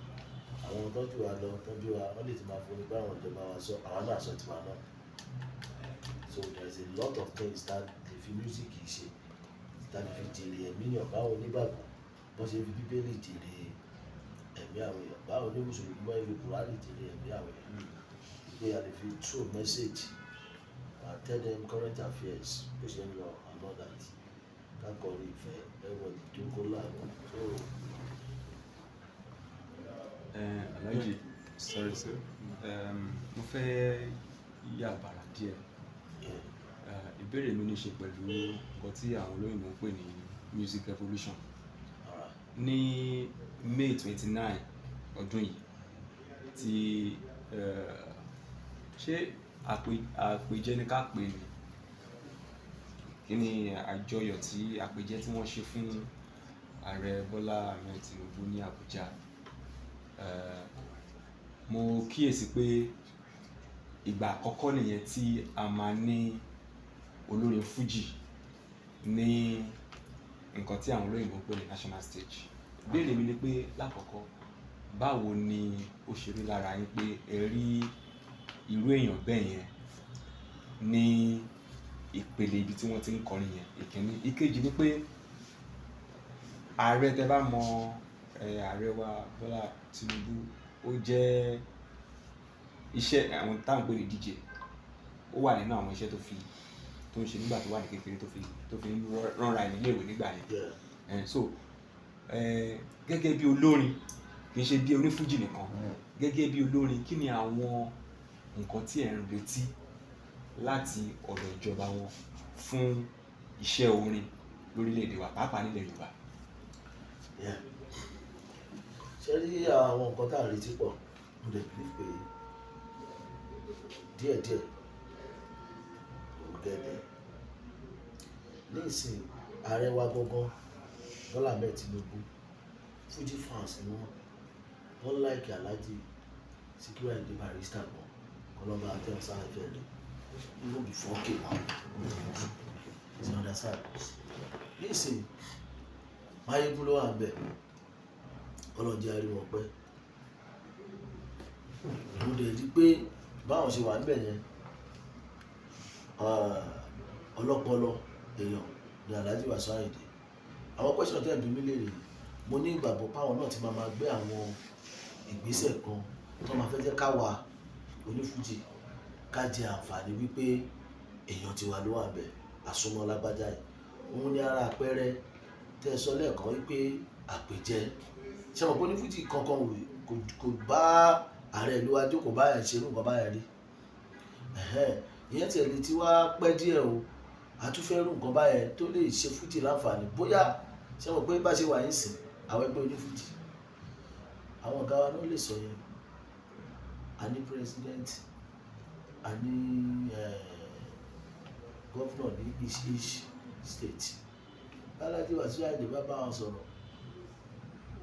àwọn tọ́jú wa lọ tọ́jú wa, wọ́n lè ti máa fún ní bá àwọn ìjọba wa sọ, àwọn náà sọ tiwa náà. So there is a lot of things that lè fi music yìí ṣe, tá lè fi jèrè ẹ̀mí yàn. Báwo onígbàgbọ́ bọ́n ṣe fi Bíbélì jèrè ẹ̀mí àwọn èèyàn, báwo ní Mùsùlùmí bọ́n ṣe fi Kùránì jèrè ẹ̀mí àwọn èèyàn, pé a lè fi throw message and tell them current affairs bó ṣe ń lọ and all that, ká kọrin ìfẹ́, everybody jókòó láàánú. So Alhaji. Sorry sir, mo fẹ́ yà bàrà díẹ̀. Ìbéèrè mi ní ṣe pẹ̀lú nǹkan tí àwọn olóyìnbo ń pè ní music evolution. Ní May 29 ọdún yìí tí ṣé àpèjẹ ní ká pè ní kí ni, àjọyọ̀ tí àpèjẹ tí wọ́n ṣe fún Ààrẹ Bọ́lá Ahmed Tinubu ní Àbújá, mo kíyèsí pé ìgbà àkọ́kọ́ nìyẹn tí a máa ní olórin Fuji ní nǹkan tí àwọn olóyìnbo ń pè ní national stage. Ìbéèrè mi ni pé, lákọ̀ọ́kọ́, báwo ni ó ṣe rí lára yín pé ẹ rí irú èèyàn bẹ́ẹ̀ yẹn ní ìpele ibi tí wọ́n ti ń kọrin yẹn? Ìkíní. Ìkejì ni pé ààrẹ, tẹ bá mọ ààrẹ wa Bọ́lá Tinubu, ó jẹ́ iṣẹ́ àwọn táwọn pè ní DJ, ó wà nínú àwọn iṣẹ́ tó fi tó ń ṣe nígbà tó wà ní kékeré, tó fi ń ránra ẹ̀ níléèwé nígbà yẹn. So gẹ́gẹ́ bí olórin, kì í ṣe bí onífújì nìkan, gẹ́gẹ́ bí olórin, kí ni àwọn nǹkan tí ẹ̀ ń retí láti ọ̀dọ̀ ìjọba wọn fún iṣẹ́ orin lórílẹ̀‐èdè wa, pàápàá nílẹ̀ Yorùbá? Yeah. Ṣé rí àwọn nǹkan tá à ń retí pọ̀. Mo dẹ̀ believe pé díẹ̀díẹ̀ we'll get there. Ní ìsìn, ààrẹ wa gangan, Bọ́lá Ahmed Tinubu, Fuji fans ni wọ́n. Wọ́n like Alhaji Sikiru Ayinde Barrister gan, kọlọ́ba àtẹ̀wọ̀n sáfẹ́ rẹ̀ even before K1, you understand? Ní ìsìn, Máyégún ló wà ń bẹ̀, kọ́lọ́njẹ́ àrí wọn pẹ́. Mo dẹ̀ rí pé báwọn ṣe wà níbẹ̀ yẹn, ọlọ́pọlọ èèyàn ni Alhaji Wasiu Ayinde. Àwọn question tẹ́ ẹ̀ bí mí léèrè yìí, mo ní ìgbàgbọ́ páwọn náà ti máa gbé àwọn ìgbésẹ̀ kan tó máa fẹ́ jẹ́ káwa onífújì ká jẹ àǹfààní wípé èèyàn tiwa ló wà ńbẹ̀, àsomọ́ lágbájá yìí. Òun ní ara àpẹẹrẹ tẹ́ ẹ sọ lẹ́ẹ̀kan wípé àpèjẹ, ṣé mo pé onífújì kankan kò bá ààrẹ ìlú wa jókòó báyẹn ṣe irú nǹkan báyẹn rí. Ìyẹn tiẹ̀ lè ti wá pẹ́ díẹ̀ o, àtúfẹ́ irú nǹkan báyẹn tó lè ṣe fújì láǹfààní. Bóyá ṣé mo pé bá ṣe wà yín sìn, àwọn ẹgbẹ́ onífújì, àwọn ọ̀gá wa ló lè sọ yẹn. A ní president, a ní governor ní each state. Alhaji Wasiu Ayinde bá bá wọn sọ̀rọ̀,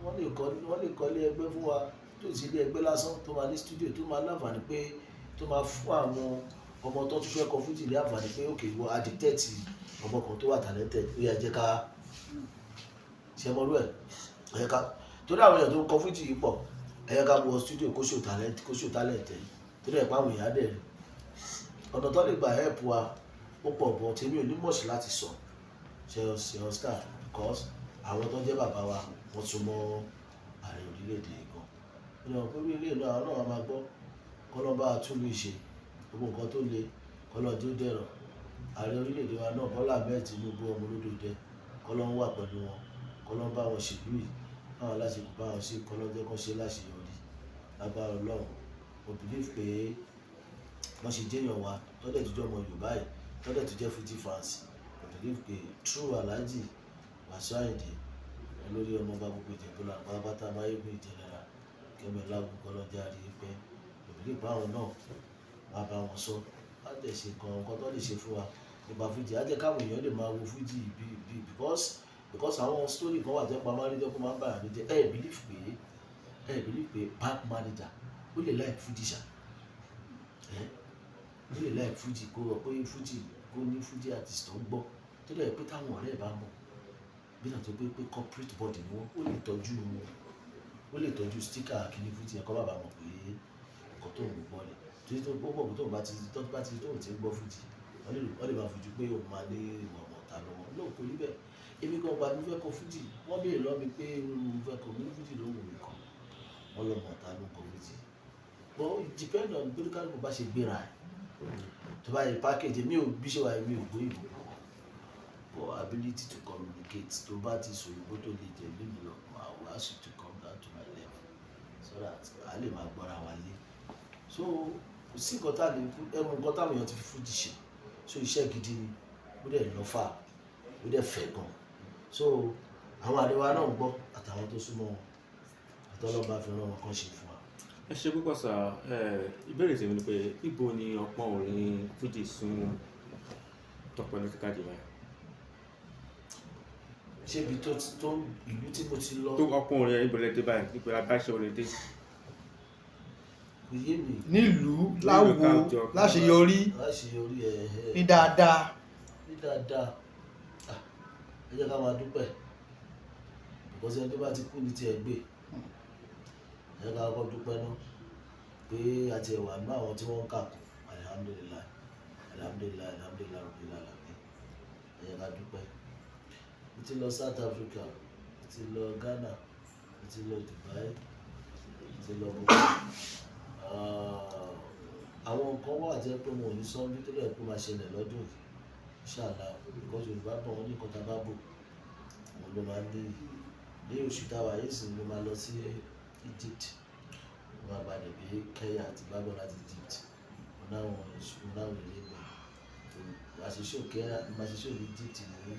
wọ́n lè kọ́lé ẹgbẹ́ fún wa tó sì ilé ẹgbẹ́ lásán, tó máa ní studio, tó máa láǹfààní pé tó máa fún àwọn ọmọ tó tún fẹ́ kọ fújì ní àǹfààní pé ok, wọ́n a detect ọmọ kan tó wà talented, ó yá, jẹ́ ká ṣe mọ́rú ẹ̀, ẹ ká torí àwọn èèyàn tó ń kọ fújì yìí pọ̀, ẹ yẹ ká wọ studio kó show talent ẹ̀, torí ẹ̀ pa àwọn èèyàn á dẹ̀ rí ọ̀nà tó lè gbà help wa. Ó pọ̀ bọ̀ tèmi ò ní mọ̀ọ́sí láti sọ, ṣe ṣe understand? Because àwọn tó jẹ́ bàbá wa, wọ́n tún mọ́ ààrẹ orílẹ̀-èdè yìí gan. Ó ní wọn pé orí ilé ìlú àwọn náà máa gbọ́ kọ́lọ́ bá a tún lè ṣe gbogbo nǹkan tó le, kọ́lọ́ jó dẹ̀rọ̀. Ààrẹ orílẹ̀-èdè wa náà, Bọ́lá Ahmed Tinubu, ọmọ olódò dẹ, kọ́lọ́ ń wà pẹ̀lú wọn, kọ́lọ́ ń bá wọn ṣèlú yìí, báwọn aláṣẹ kò bá wọn ṣe, kọ́lọ́ jẹ́ kó ṣe láṣeyọrí lágbára Ọlọ́run. Mo believe pé wọ́n ṣe jẹ́yàn wa tọ́dẹ̀ tó jẹ́ ọmọ Yorùbá yìí, tọ́dẹ̀ tó jẹ́ Fuji fans, mo believe pé through Alhaji Wasiu Ayinde, olórí ọmọọba gbogbo Ìjẹ̀bú là pátápátá, Máyégún ìjẹ̀lera kẹ́mi ọlágùn, kọ́lọ́jà rí pé mo believe pé àwọn náà wàá bá wọn sọ, á dẹ̀ ṣe nǹkan nǹkan tó lè ṣe fún wa nípa Fuji. Á jẹ́ káwọn èèyàn lè máa wo Fuji bí because àwọn story kan wà tó ń pa máa ń rí jẹ́ kó máa ń bà mí jẹ́. Ẹ believe pé bank manager ó lè like Fuji ṣá, ẹ ó lè like Fuji, kó rọ pé Fuji, kó ní Fuji artist tó ń gbọ́, tó dẹ̀ pé táwọn ọ̀rẹ́ ẹ̀ bá mọ̀ bí náà tó pé corporate body ni wọ́n, ó lè tọ́jú sticker kìíní Fuji ẹ̀kọ́ bàbá mọ̀ pé nǹkan tó ń gbọ́ ni, torí tó gbọ́ pọ̀ tó bá ti tóun ti ń gbọ́ Fuji, wọ́n lè máa fojú pé òun máa ní ìwà ọmọ ọ̀tá lọ́wọ́ náà. Kò rí bẹ́ẹ̀. Èmi gan gba mi fẹ́ kọ Fuji, wọ́n béèrè lọ́ mi pé mo fẹ́ kọ, mi ní Fuji ló wù mí kọ, wọ́n lọ́mọ ọ̀tá ló ń kọ Fuji. But it depend on bí kálukú bá ṣe gbéra ẹ̀, tó bá yẹ package. Mi ò bí ṣe wà, mi ò gbọ́ ìbò, but ability to communicate, tó bá ti sọ òyìnbó tó lè jẹ mímu lọ, I will ask you to come down to my level so that a lè máa gbọ́ra wa yé. So kò sí nǹkan tá a lè ẹmu nǹkan táwọn èèyàn ti fi fújì ṣe. So iṣẹ́ gidi ni, ó dẹ̀ lọ́fà, ó dẹ̀ fẹ̀ gan. So àwọn àríwá náà ń gbọ́ àtàwọn tó súnmọ́ wọn, àtọ́lọ́ba fi rán wọn kán ṣe fún wa. Ẹ ṣe púpọ̀ sà. Ìbéèrè tèmi ni pé ibo ni ọpọ́n orin fújì sún Tọ́pẹ́ Nautica dé báyìí? Ṣé ibi tó tó ìlú tí mo ti lọ? Tó ọpọ́n orin ibo lẹ dé báyìí, ibo la bá ṣe orin dé? Kò yé mi. Nílùú láwo kájọ. Láṣeyọrí. Láṣeyọrí ẹ ẹ Ní dáadáa. Ní dáadáa. Ah, ẹ jẹ́ ká máa dúpẹ́, because ẹni tó bá ti kú ní tiẹ̀ gbé. Ẹ jẹ́ ká kọ́kọ́ dúpẹ́ náà pé a ti wà nínú àwọn tí wọ́n ń kà kún. Alihamudulilayi, alihamudulilayi, alihamudulilayi rabbil alamin. Ẹ jẹ́ ká dúpẹ́. Mo ti lọ South Africa, mo ti lọ Ghana, mo ti lọ Dubai, mo ti lọ gbogbo. Ah, àwọn nǹkan wà jẹ́ pé mo ò ní sọ bí tó lẹ̀ kó máa ṣẹlẹ̀ lọ́dún yìí, inshallah, because Yorùbá bọ̀, wọ́n ní nǹkan tá a bá bò òun ló máa ń ní. Ní oṣù táwa yìí sì, mo máa lọ sí Egypt, mo máa gbàdé bí Kenya àti bábọ̀ láti Egypt. Mo náwọn ilé mi máa ṣe show Kenya, máa ṣe show ní Egypt ní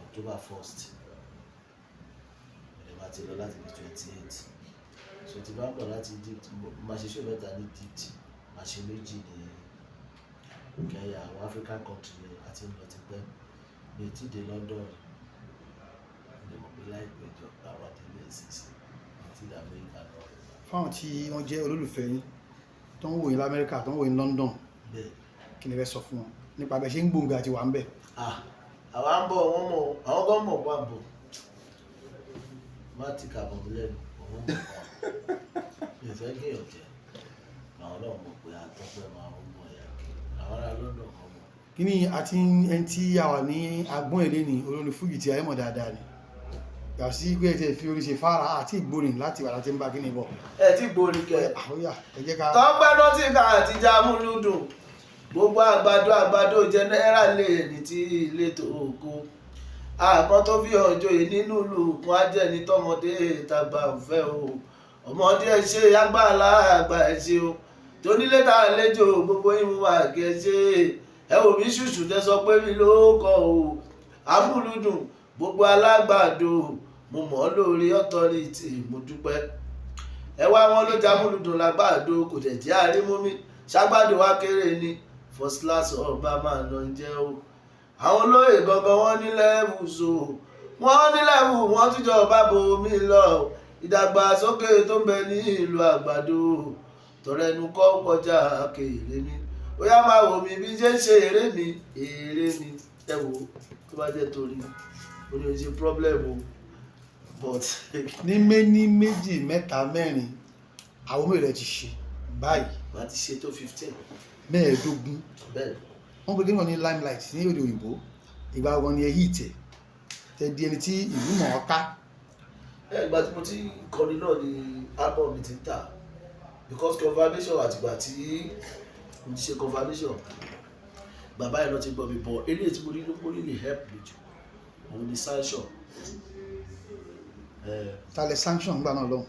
October 1st. Mo dẹ̀ máa ti lọ láti bí 28. So tí bá ń bọ̀ láti Egypt, mo máa ṣe show mẹ́ta ní Egypt, máa ṣe méjì ní Kenya. Àwọn African country yẹn àti ń lọ tipẹ́. Mi ò tí ì dé London rí. Mo dẹ̀ mọ̀ pé láìpẹ́ jọ àwọn àdélé ẹ̀sìnsìn àti ilẹ̀ Amẹ́ríkà náà. Fáwọn tí wọ́n jẹ́ olólùfẹ́ yín tó ń wò yín lamẹ́ríkà, tó ń wò yín London, Bẹ́ẹ̀. kí ni ẹ fẹ́ sọ fún wọn nípa bẹ́ẹ̀ ṣe ń gbòǹgbò àti wà ń bẹ̀? Ah, àwa ń bọ̀, wọ́n mọ̀, àwọn gan mọ̀ pa bọ̀. Má ti kà bọ̀ mí lẹ́nu, òun mọ̀ pa. Mi ò fẹ́ kéèyàn jẹ. Àwọn náà mọ̀ pé àtọ́pẹ́ máa ń bọ̀ yà kí. Àwọn ará London kan mọ̀. Kí ni àti ẹni tí a wà ní agbọ́n èlé ni olórin fújì tí ayé mọ̀ dáadáa ni, yàtọ̀ sí pé ẹ ti fi orin ṣe fara àti ìgbórin láti wà láti ń bá kíni bọ̀. Ẹ ti gbórí kẹ. Àwòyà, ẹ jẹ́ ká. Tọ́pẹ́ Nautica àti Jamuludun, gbogbo àgbàdo àgbàdo jẹnẹra lè ní tí ilé tó kó àkàn tó fi hàn joyè nínú ìlú kan ajẹ́ni tọmọdé tàgbà ń fẹ́ o. Ọmọdé ẹ ṣe, agbára àgbà ẹ ṣe o, tónílé tá a lẹ́jọ́ gbogbo yín wà kí ẹ ṣe. Ẹ wò mí ṣùṣù tẹ sọ pé mi ló kọ o. Amúlùdùn, gbogbo alágbàdo, mo mọ̀ ọ́ lórí authority, mo dúpẹ́. Ẹ wá wọn ló jamúlùdùn lágbàdo, kò dẹ̀ jẹ́ àrímúmi ṣàgbàdo wa kéré ni first class ọba máa lọ jẹ́ o. Àwọn olóyè gangan wọn ní level, so wọ́n ní level, wọ́n tún jọ bá bomi lọ. Ìdàgbàsókè tó ń bẹ ní ìlú àgbàdo tọrẹnu kọ́ kọjá kéré mi. Ó yá, máa wò mí bí ṣe ń ṣe eré mi, eré mi. Ẹ wò ó, tó bá jẹ́ torí ó ní o ṣe problem o, but Ní méní, méjì, mẹ́ta, mẹ́rin, àwọn mélòó rẹ ti ṣe báyìí? Màá ti ṣe tó 15. 15? Bẹ́ẹ̀. Wọ́n pe kí wọ́n ní limelight ní èdè òyìnbó. Ìgbà wọn ni ẹ hit ẹ̀ tẹ di ẹni tí ìlú mọ̀ ọ́ ká? Ẹ ìgbà tí mo ti kọrin náà ni album mi ti ń tà, because confirmation, àtìgbà tí mo ti ṣe confirmation, bàbá yẹn lọ ti gbọ́ mi bọ̀. Eléyìí tí mo rí ló mórí lè help mi jù òun ni sanction. Ta lẹ sanction gbà náà lọ́hùn?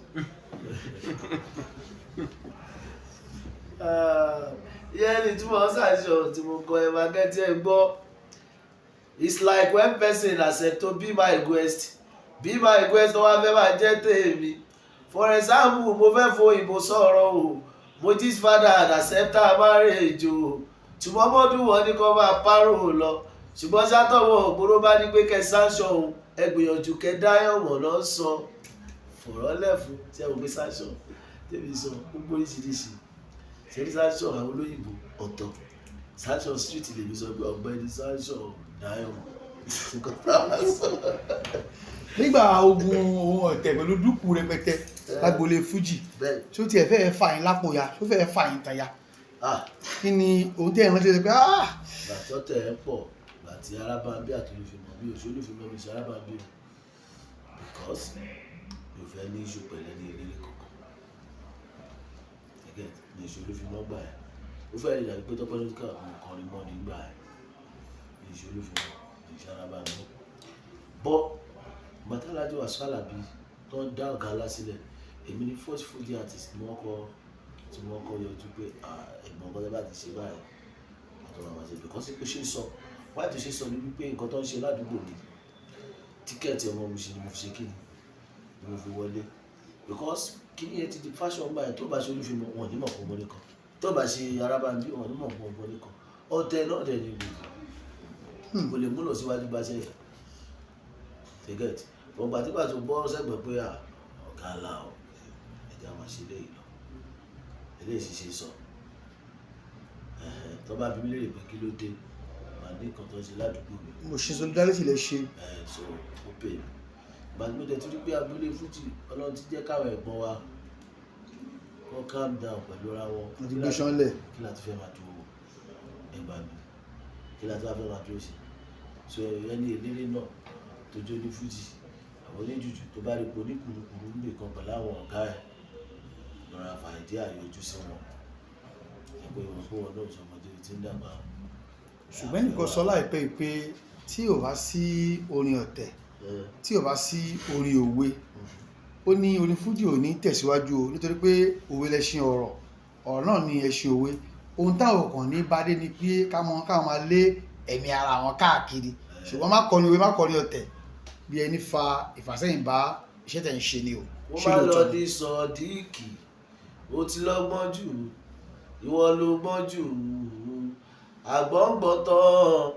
Ìyẹn ni tí mo sanction tí mo kọ ẹ máa gẹ́tí ẹ gbọ́. It's like when person accept to be my guest, be my guest, wọ́n á fẹ́ máa jẹ́ tèmi. For example, mo fẹ́ fo òyìnbó sọ̀rọ̀ o, Moji's father and accept her marriage o, ṣùgbọ́n mọ́dún wọn ní kó máa párò lọ. Ṣùgbọ́n sátọ̀wọ̀ ògbóró bá ní pé kẹ́ sanction o, ẹ gbìyànjú kẹ́ dáyọ̀mọ̀ lọ sọ fọ̀rọ̀ lẹ́fun tí ẹ wò pé sanction tèmi sọ gbogbo oríṣiríṣi ṣe ní sanction. Àwọn olóyìnbó ọ̀tọ̀, sanction street lèmi sọ pé ọ̀gbẹ́ni sanction dáyọ̀mọ̀ nǹkan táwọn sọ. Nígbà ogun ohun ọ̀tẹ̀ pẹ̀lú dúkù rẹpẹtẹ lágboolé fújì, Bẹ́ẹ̀. tí ó tiẹ̀ fẹ́ẹ́ fà yín lápò ya, tó fẹ́ẹ́ fà yín taya, Ah. kí ni ohun tí ẹ̀ ń rántí pé ah? Ìgbà tó tẹ̀ ẹ́ pọ̀, ìgbà tí arábàmbí àti olùfimọ̀ bí òṣèlú olùfimọ̀ mi ṣe arábàmbí o, because mi ò fẹ́ ní issue pẹ̀lẹ́ ní eléré kankan gẹ́gẹ́ ní òṣèlú olùfimọ̀ gbà ẹ̀. Ó fẹ́ rí ìdàgbé pé Tọ́pẹ́ Nautica kò kọrin mọ́ nígbà ẹ̀ ní òṣèlú olùfimọ̀ ní ìṣe arábàmbí bọ́. Bàtà Alhaji Wasiu Alabi tó ń dá ọ̀gá ńlá sílẹ̀, èmi ni first Fuji artist ni wọ́n kọ Tí wọ́n kọ́ yọjú pé, "Ah, ẹ̀gbọ́n, nǹkan tó bá ti ṣe báyìí àti wọn máa ṣe," because kò ṣe é sọ wáyé tó ṣe é sọ ni wípé nǹkan tó ń ṣe ládùúgbò mi, ticket ọmọ mi ṣe ni mo fi ṣe kí ni mo fi wọlé, because kí ni ẹ ti di fashion báyìí. Tó bá ṣe olúfimọ, wọn ò ní mọ̀ pé ọmọdé kan, tó bá ṣe arábàmbí, wọn ò ní mọ̀ pé ọmọdé kan. Ọdẹ náà dẹ̀ ni gbogbo kò lè múlò síwájú bá ṣe yẹ get ọgbà tí bàtò bọ́ sẹ́gbẹ̀ẹ́ pé à ọ̀gá ńlá o, ẹ̀jẹ̀ àwọn ṣe léyìí lọ, eléyìí sì ṣe sọ. Ẹ̀hẹ̀n, tó bá bí mi léèrè pé kí ló dé, màá ní nǹkan tó ń ṣe ládùúgbò mi. Mo ṣe solidarity lè ṣe. Ẹ̀ so ó pè mí ìgbà tí mo tẹ̀ tún rí pé abúlé fújì, Ọlọ́run ti jẹ́ káwọn ẹ̀gbọ́n wa kó calm down pẹ̀lú ra wọn. Wọ́n ti gbé sánlẹ̀. Kí la ti fẹ́ máa dúró ẹgbàá mi, kí la ti wá fẹ́ máa dúró sí? So ẹni eléré náà tó jó ní fújì àwọn oníjùjù, tó bá rí pé oníkùrukùru ń bè kan pẹ̀lú àwọn ọ̀gá ẹ̀, lọ́ra fàìdí àyọjú sí wọn, ẹ pé wọn kó wọn náà sọmọdé tí ń dàgbà. Ṣùgbọ́n ẹnìkan sọ láìpẹ́ yìí pé tí ò bá sí orin ọ̀tẹ̀, tí ò bá sí orin òwe, ó ní orin fújì ò ní tẹ̀síwájú o, nítorí pé òwe lẹṣin ọ̀rọ̀, ọ̀rọ̀ náà ni ẹṣin òwe. Ohun táwọn kàn ní bá dé ni pé káwọn máa lé ẹ̀mí ara wọn káàkiri, ṣùgbọ́n má kọrin òwe, má kọrin ọ̀tẹ̀, bí ẹni fa ìfàsẹ́yìn bá iṣẹ́ tẹ̀ ń ṣe ni o. Wọ́n Ṣé bá lọ lóòótọ́ ni? Di sọ̀díìkì, ó ti lọ́gbọ́n jù, ìwọ ló gbọ́n jù, àgbọ̀ngbọ̀n tán,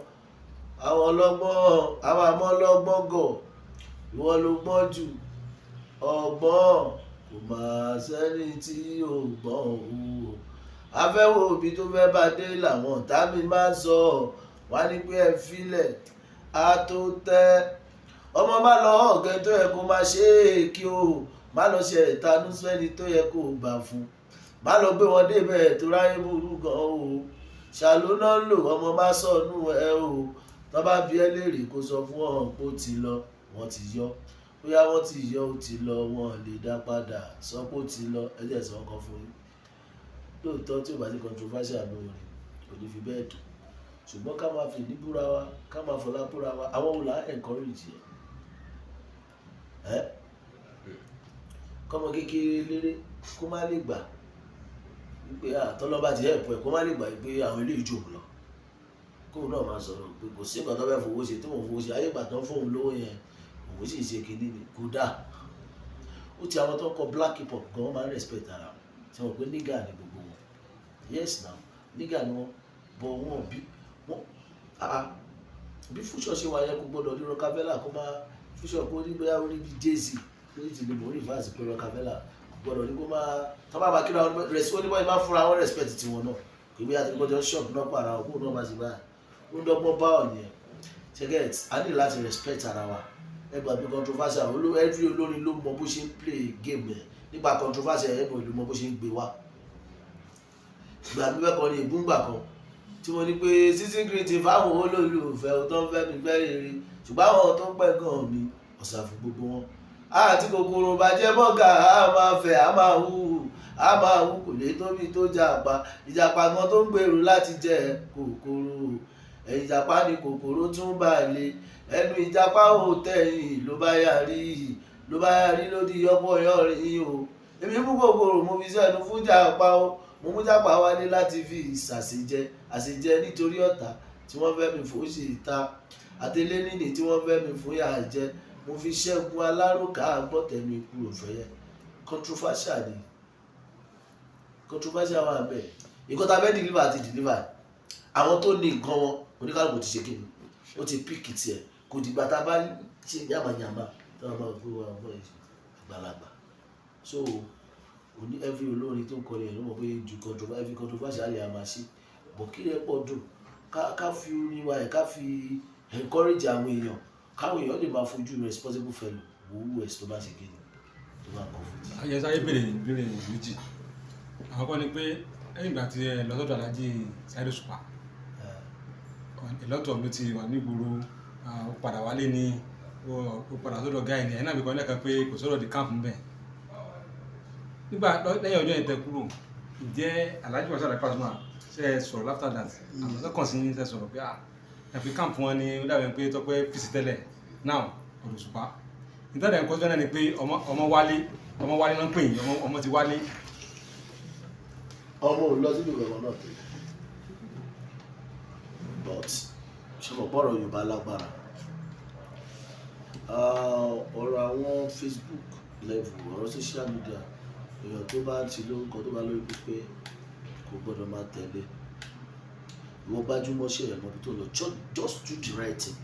àwọn ọlọ́gbọ́n, àwọn àmọ́ ọlọ́gbọ́n gọ̀, ìwọ ló gbọ́n jù, ọgbọ́n kò máa sẹ́ni tí ò gbọ́n o. Afẹ́wò òbí tó fẹ́ bá dé làwọn ọ̀tá mi máa ń sọ wá ní pé ẹ filẹ̀ á tó tẹ́ ọmọ, má lọ ọ̀gẹ́ tó yẹ kó máa ṣe é, kí o má lọ ṣe ìtanú sẹ́ni tó yẹ kó gbà fún, má lọ gbé wọn débẹ̀ tó ráyé burú gan o. Ṣàló náà lò ọmọ, má sọnù ẹ o. Tó bá bí ẹ léèrè, kó sọ fún ọ pé ó ti lọ, wọ́n ti yọ, bóyá wọ́n ti yọ, ó ti lọ, wọn lè dá padà. Sọ pé ó ti lọ. Ẹ jẹ́ sọ kan fún yín lóòótọ́, tí ò bá sí controversial lóore, kò ní fi bẹ́ẹ̀ dùn, ṣùgbọ́n ká máa fi ní búra wa, ká máa fọlá búra wa, àwọn wo là ń encourage ẹ kọ́mọ kékeré léré kó má lè gbà wípé àtọ́lọ́ba ti help ẹ̀, kó má lè gbà wípé àwọn ilé ìjò lọ, kóun náà máa sọ̀rọ̀ pé kò sí nǹkan tó fẹ́ fowó ṣe, tó òun fowó ṣe ayé ìgbà tó ń fóun lówó yẹn, òun sì ṣe kinní ni kò dáa. Ó ti àwọn tó ń kọ black hip hop gan, wọ́n máa ń respect ara wọn, tí wọ́n pé nigga ni gbogbo wọn. Yes now, nigga ni wọ́n, but wọn bí wọ́n bí Future ṣe wà yẹn, kò gbọ́dọ̀ ní Rockefeller kó máa Future kó ní bóyá ó ní bí Jay-Z lórí ti ní mò ń reverse pé Rockefeller kò gbọ́dọ̀ ní kó máa tọ́ bá máa kí wọn rẹ̀ ó ní báyìí, máa fúnra wọn respect tiwọn náà, kò bí àti gbọ́dọ̀ shop náà pàrọ̀ àwọn kóun náà máa ṣe báyìí, ó ń dọ́gbọ́n bá ọ̀ yẹn ṣe get. A ní láti respect ara wa. Ẹ gbàgbé controversial. Every olórin ló mọ bó ṣe ń play game ẹ nípa controversial, ẹ bọ̀ ló mọ bó ṣe ń gbé wá. Ìgbà mi fẹ́ kọrin ìbúngbà kan tí mo ní pé season greeting fáwọn olólùfẹ́ tó ń fẹ́ mi fẹ́ rere, ṣùgbọ́n àwọn tó ń pẹ́ gan mi ọ̀sà fún gbogbo wọn. Àti kòkòrò bàjẹ́ bọ́gà, á máa fẹ̀, á máa hù, á máa hù, kò lè tóbi tó jàpá, ìjàpá gan tó ń gbèrò láti jẹ kòkòrò, ẹ̀yìn ìjàpá ni kòkòrò tún bá lè ẹnu ìjàpá ò tẹ̀yìn, ló bá yarí, ló bá yarí lódì ọ̀pọ̀ yọrin o. Èmi mú kòkòrò, mo fi sẹ́nu fún jàpá o, mo mú jàpá wálé láti fi ṣàṣejẹ àṣejẹ, nítorí ọ̀tá tí wọ́n fẹ́ mi fò ṣe ìta àtẹlé níní tí wọ́n fẹ́ mi fún yà jẹ, mo fi ṣẹ́gun aláròkà gbọ́tẹ̀mí kúrò fẹ́yẹ. Controversial ni, controversial wà bẹ́ẹ̀. Nǹkan tá a fẹ́ deliver àti deliver, àwọn tó ní nǹkan wọn, oníkálukú ti ṣe kí ni, ó ti pick tiẹ̀. Kò dìgbà tá a bá ṣe yàmàyàmà tí wọ́n máa gbé wa bọ́ àgbàlagbà. So oní every olórin tó ń kọrin ẹ̀ ló mọ̀ pé ju controversial, every controversial lè a máa ṣe bọ̀ kí ẹ pọ̀ dùn, ká fi orin wa ẹ̀, ká fi encourage àwọn èèyàn, káwọn èèyàn lè máa fojú responsible fellow wo us tó bá ṣe kí ni, tó bá kọ fún ti. Ayẹ sáyé béèrè ìbéèrè méjì. Àkọ́kọ́ ni pé lẹ́yìn ìgbà tí ẹ lọ sọ́dọ̀ Alhaji Saheed Òṣùpá, ìlọ́tọ̀ ló ti wà nígboro, ó padà wálé ni, ó padà sọ́dọ̀ gáì ni, ẹ̀ náà fi kọ́ lẹ́ẹ̀kan pé kò sọ̀rọ̀ di camp ńbẹ̀. Nígbà lẹ́yìn ọjọ́ yẹn tẹ kúrò, ǹjẹ́ Alhaji Wasiu Alabi Pasuma ṣe é sọ̀rọ̀ after that? Àmọ́ sọ́kàn sí ṣe sọ̀rọ̀ pé ẹ fi camp wọn ni, ó dàbí pé Tọ́pẹ́ fìsì tẹ́lẹ̀ now ọ̀dọ̀ Òṣùpá. Nítorí ẹ̀kọ́ tó náà ni pé ọmọ wálé, ọmọ wálé náà ń pè yín, ọmọ ti wálé. Ọmọ ò lọ síbi kankan náà tẹ́lẹ̀, but ṣe mọ̀ pọ̀rọ̀ Yorùbá lágbára. Ah, ọ̀rọ̀ àwọn Facebook level, ọ̀rọ̀ social media, èèyàn tó bá ti lórúkọ, tó bá lórí pípé, kò gbọ́dọ̀ máa tẹ̀lé. Ìwọ gbájúmọ́ ṣe ẹ̀ mọ́bi tó lọ, just do the right thing.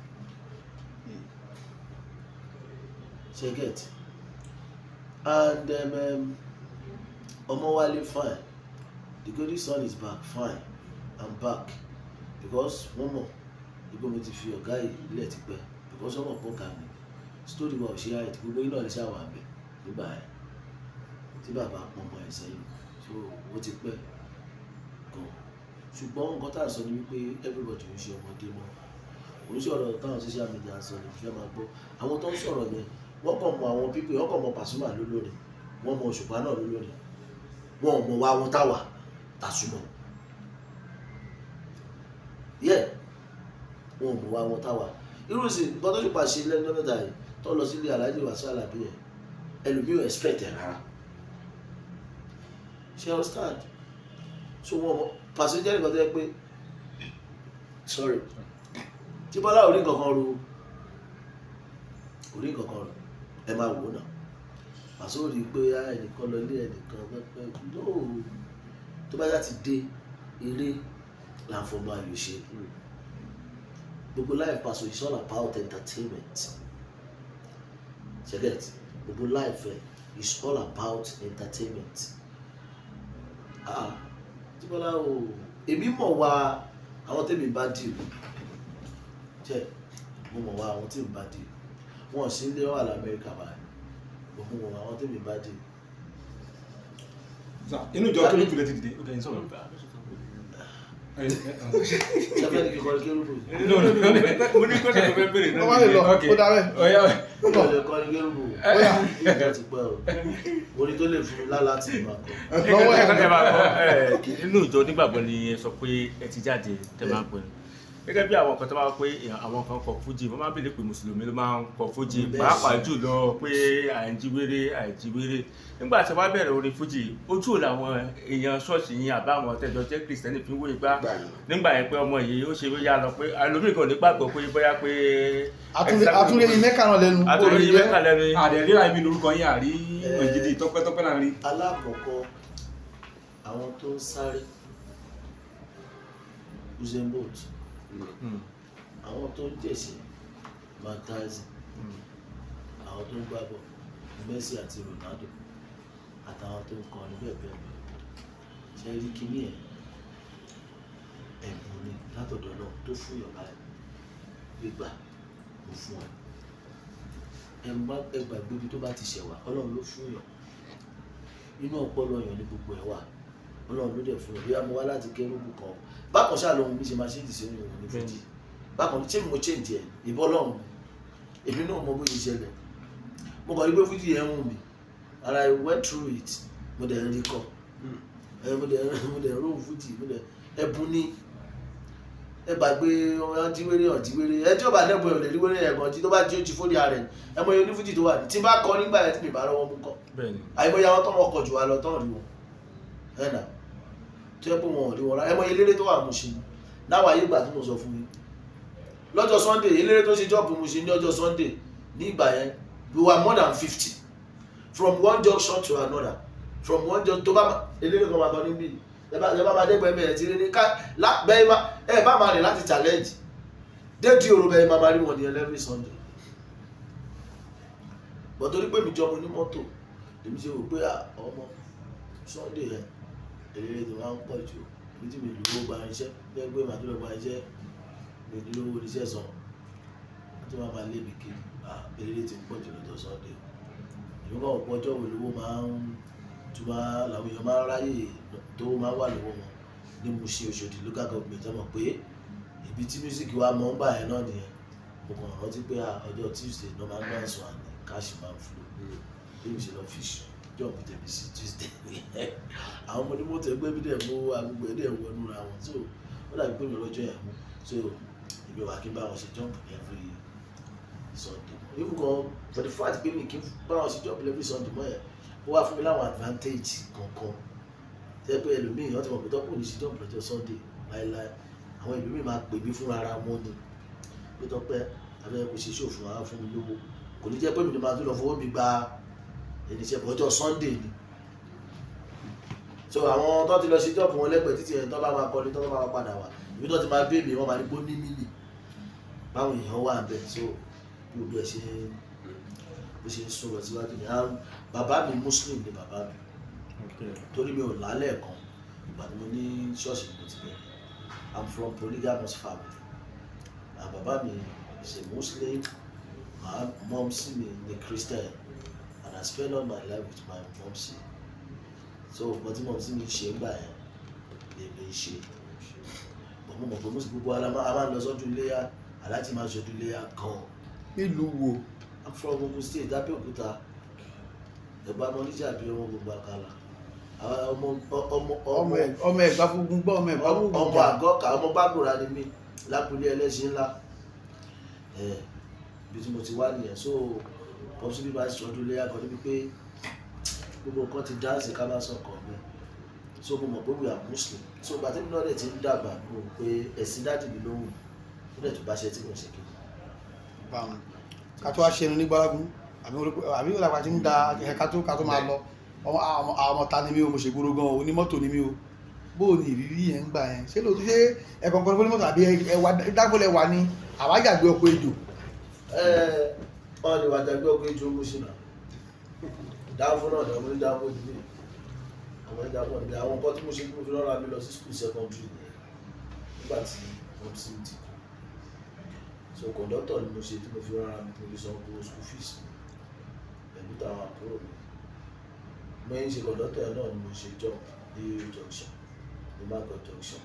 Ṣe get? And Ọmọwálé, fine, the golden son is back, fine, I'm back, because wọ́n mọ̀ ibo mi ti fi ọ̀gá yìí lẹ̀ tipẹ́, because wọ́n mọ̀ pọ̀ ká mi story wa ò ṣe àìtí gbogbo iná lè ṣàwà bẹ̀ nígbà yẹn tí bàbá pọn ọmọ ẹ̀ sẹ́yìn. So ó ti pẹ́ gan, ṣùgbọ́n nǹkan tá à ń sọ ni wípé everybody ń ṣe ọmọdé mọ́. Kò ń ṣọ̀rọ̀ táwọn social media ń sọ ní ìfẹ́ máa gbọ́. Àwọn tó ń sọ̀rọ̀ yẹn, wọ́n kàn mọ àwọn pípé, wọ́n kàn mọ Pasuma lólórin, wọ́n mọ Òṣùpá náà lólórin, wọn ò mọ wá wọn táwà tàṣùmọ̀ yẹ, wọn ò mọ wá wọn táwà. Irú sí nǹkan tó ṣùpá ṣe lẹ́nu mẹ́ta yìí, tó lọ sílé Alhaji Wasiu Alabi yẹn, ẹlòmíì ò expect ẹ̀ rárá. Ṣe understand? So wọn mọ Pàṣẹ jẹ́ nǹkan tó yẹ pé, sorry, tí Bọ́lá ò rí nǹkan kan ro, kò rí nǹkan kan ro, ẹ máa wò ó náà. Pàṣẹ ò rí i pé ẹnìkan lọ ilé ẹnìkan pẹ́pẹ́ lóò tó bá yá ti dé eré là ń fọmọ ayò ṣe. Gbogbo life Paso is all about entertainment. Ṣe get? Gbogbo life ẹ is all about entertainment. Ah, tí Bọ́lá o, èmi mọ̀ wá àwọn tèmi bá dì jẹ́, mo mọ̀ wá àwọn tèmi bá dì. Wọn sì ń lé wà lamẹ́ríkà báyìí, mo mọ̀ wá àwọn tèmi bá dì. Inú ìjọ kérúbù lẹ ti dìde. Ok, n sọ̀rọ̀. Ṣẹfẹ́ ni kíkọ́ kérúbù? No, no, no. Mo ní kọ́sẹ̀ tó fẹ́ béèrè Wọ́n wá lè lọ. Ok. Ó darẹ̀. Ọ̀yá. Mo lè kọ́ ní kérúbù. Ìjọ ti pẹ́ o, orin tó lè fún mi lálá tí mo máa kọ́. Lọ́wọ́ ẹ̀. Ẹ máa gbọ́ ẹ, nínú ìjọ onígbàgbọ́ ni ẹ sọ pé ẹ ti jáde tẹ máa ń pè é gẹ́gẹ́ bí àwọn kan tó máa ń pé àwọn kan kọ fújì, wọ́n máa ń bèèrè pé mùsùlùmí ló máa ń kọ fújì, pàápàá jùlọ pé àìjíwèrè àìjíwèrè. Nígbà tí wọ́n bẹ̀rẹ̀ orin fújì, ojú ò làwọn èèyàn ṣọ́ọ̀ṣì yín àbáwọn tẹ̀jọ jẹ́ kìrìsìtẹ́nì fi ń wé igbá nígbà yẹn pé ọmọ yìí ó ṣe bóyá lọ pé ẹlòmíì kan ò ní gbàgbọ́ pé bóyá pé Àtúndé yìí mẹ́ka náà lẹ́nu. Àtúndé yìí mẹ́ka lẹ́nu. Àdè ríra ibi lórúkọ yín, àrí òjìdí tọpẹ́tọpẹ́ là ń rí. Alákọ̀ọ́kọ́, àwọn tó ń sáré, Usain Bolt, àwọn tó ń jẹ̀ṣẹ̀, Mike Tyson, àwọn tó ń gbá bọ̀, Messi àti Ronaldo, àtàwọn tó ń kọrin bẹ́ẹ̀ bẹ́ẹ̀ bẹ́ẹ̀. Ṣe rí kíní ẹ̀, ẹ̀bùn ni látọ̀dọ̀ náà tó fún yàn báyìí gbígbà mo fún ẹ. Ẹ má ẹ gbàgbé ibi tó bá ti ṣẹ̀ wá, Ọlọ́run ló fún yàn. Inú ọpọlọ yàn ní gbogbo ẹ̀ wà, Ọlọ́run ló dẹ̀ fún yàn. Bóyá mo wá láti kérúbù kan bákan ṣáà lóhun bí ṣe máa ṣe ìdìsẹ́ òun ní fújì bákan ṣé mo change ẹ̀ ìbọn Ọlọ́run ni, èmi náà mọ bó ṣe ṣẹlẹ̀. Mo kàn rí pé fújì yẹn ń wù mí and I went through it. Mo dẹ̀ ń rí kọ ẹ, mo dẹ̀ róhùn fújì, mo dẹ̀ ẹ̀bùn ni. Ẹ gbàgbé ọ̀njíwéré ọ̀njíwéré ẹ, tí ó bá lẹ́bùn ẹ̀ ò lè rí wéré ẹ̀ gan tí tó bá jí ó jí fórí ara ẹ̀. Ẹ mọ iye onífújì tó wà ní tí n bá kọ nígbà yẹn tí mi bá rọwọ́ mú kọ. Àìmọye àwọn tó wọn kọ jù wá lọ tán rí wọn ẹ nà tó yẹ pé wọn ò rí wọn rárá. Ẹ mọ eléré tó wà Mùṣín láwọn ayé ìgbà tí mo sọ fún yín lọ́jọ́ Sunday, eléré tó ṣe job Mùṣín ní ọjọ́ Sunday ní ìgbà yẹn, we were more than 50 from one junction to another, from one junction tó bá eléré kan máa kọ níbí, ẹ bá máa dẹ́gbẹ̀ẹ́ mẹ́rin tí ní ká bẹ́ẹ̀ má ẹ bá máa rìn láti Challenge dédìí òru, bẹ́ẹ̀ máa máa rí wọn ní every Sunday. But torí pé mi jọmọ ní mọ́tò, èmi ṣe wò pé ọmọ Sunday yẹn eléré tó máa ń pọ̀ jù ibi tí mi lówó gba iṣẹ́ bẹ́ẹ̀ pé màá tó lọ gba iṣẹ́, mi ní lówó oníṣẹ́ san tó máa máa lé mi kiri. Eléré ti ń pọ̀ jù lọ́jọ́ Sunday. Èmi kàn wọ́n pọ̀ ọjọ́ wo lówó máa ń tó máa làwọn èèyàn máa ń ráyè tó máa ń wà lọ́wọ́ wọn ní Mushin Oṣòdì local government. Ẹ mọ̀ pé ibi tí music wa mọ̀ ń gbà yẹn náà nìyẹn. Mo kàn rántí pé ọjọ́ Tuesday náà máa ń náà sùn àní cash máa ń flow bí mo ṣe lọ fi job tẹ̀mí sí Tuesday. Àwọn ọmọdé mọ́tò ẹgbẹ́ mi dẹ̀ mú agbègbè dẹ̀ wọnú ra wọn, so ó dàbí pé mi lọ́jọ́ yẹn mú. So èmi wà kí n bá wọn ṣe jump every Sunday. Even gan, for the fact pé mi kì í bá wọn ṣe jump every Sunday mọ́ yẹn, ó wá fún mi láwọn advantage kankan. Tẹ́ pé ẹlòmíì wọ́n ti mọ̀ pé Tọ́pẹ́ ò ní ṣe jump lọ́jọ́ Sunday láéláé. Àwọn ẹlòmíì máa pè mí fúnra ara wọn ni pé Tọ́pẹ́ abẹ́rẹ́ kò ṣe ṣòfò àwọn fún mi lówó. Kò ní jẹ́ pé mi ni máa tún lọ fowó mi gba ẹni iṣẹ́ ọjọ́ Sunday ni. So àwọn tó ti lọ ṣe jump wọn lẹ́gbẹ̀ẹ́ títí ẹ̀ tó bá máa kọrin tó bá máa padà wá, ibi tó ti máa bí mi wọ́n máa ní pé ó ní mílì báwọn èèyàn wà ń bẹ̀. So bí gbogbo ẹ̀ ṣe bó ṣe ń sún lọ síwájú ni. And bàbá mi, Muslim ni bàbá mi, torí mi ò lálẹ́ kan ìgbà tí mo ní ṣọ́ọ̀ṣì ni mo ti bẹ̀rẹ̀. I'm from polygamous family and bàbá mi is a Muslim, my mom sì mi ni Christian, and I spend all my life with my mom sì. So nǹkan tí mom sì mi ṣe ń gbà yẹn lèmi ń ṣe, but mo mọ̀ pé Muslim gbogbo ara a máa ń lọ sọ́dún iléyà, aláàjì máa ń ṣọdún iléyà gan-an. Nílùú wo? I'm from Ogun State, Abẹ́òkúta, Ẹ̀gbá mọ́níjà bí ọmọ gbogbo àkàlà. Àwọn ọmọ ọmọ ọmọ ọmọ Ẹ̀gbá fúngun gbọ́, ọmọ Ẹ̀gbá fúngun ọmọ jà. Àgọ́kà, ọmọ Gbàgbóra ni mí lápúlé ẹlẹ́ṣin ńlá ẹ̀ ibi tí mo ti wá nìyẹn. So popsi bí bá ṣọdún léyà kan níbi pé gbogbo nǹkan ti dáǹsì ká má sọ kàn mí. So mo mọ̀ pé we are Muslim. So ìgbà tí mi náà dẹ̀ ti ń dàgbà, mo rò pé ẹ̀sìn daddy mi ló wù mí, ó dẹ̀ tó bá ṣe tí mo ṣe kí. Báwọn ká tó wá ṣe ẹnu ní gbárágún àbí òlàpá ti ń da ẹ̀ ká tó máa lọ. Ọmọ àwọn ọmọ ta ni mí o, mo ṣègboro gan o, onímọ́tò ni mí o. Bó o ní ìrírí yẹn ń gbà yẹn? Ṣé lóòótọ́, ṣé ẹ̀kọ́ kan fún onímọ́tò àbí ẹwà dágbólẹ̀ wà ní àwájàgbé ọkọ̀ ejò? Ẹ wọn lè wà dàgbé ọkọ ejò mùsùlùmí dáfó náà dàgbé ní dáfó níbí, àwọn dáfó níbí. Àwọn nǹkan tí mo ṣe tí mo fi rọra mi lọ sí school secondary nìyẹn nígbà tí wọ́n sì ti kú. So conductor ni mo ṣe tí mo fi rọra mi, tí mo fi san gbogbo school fees mi pẹ̀lú táwọn àbúrò mi. Mo ń ṣe conductor yẹn náà ni mo ṣe job ní junction, ní Market Junction.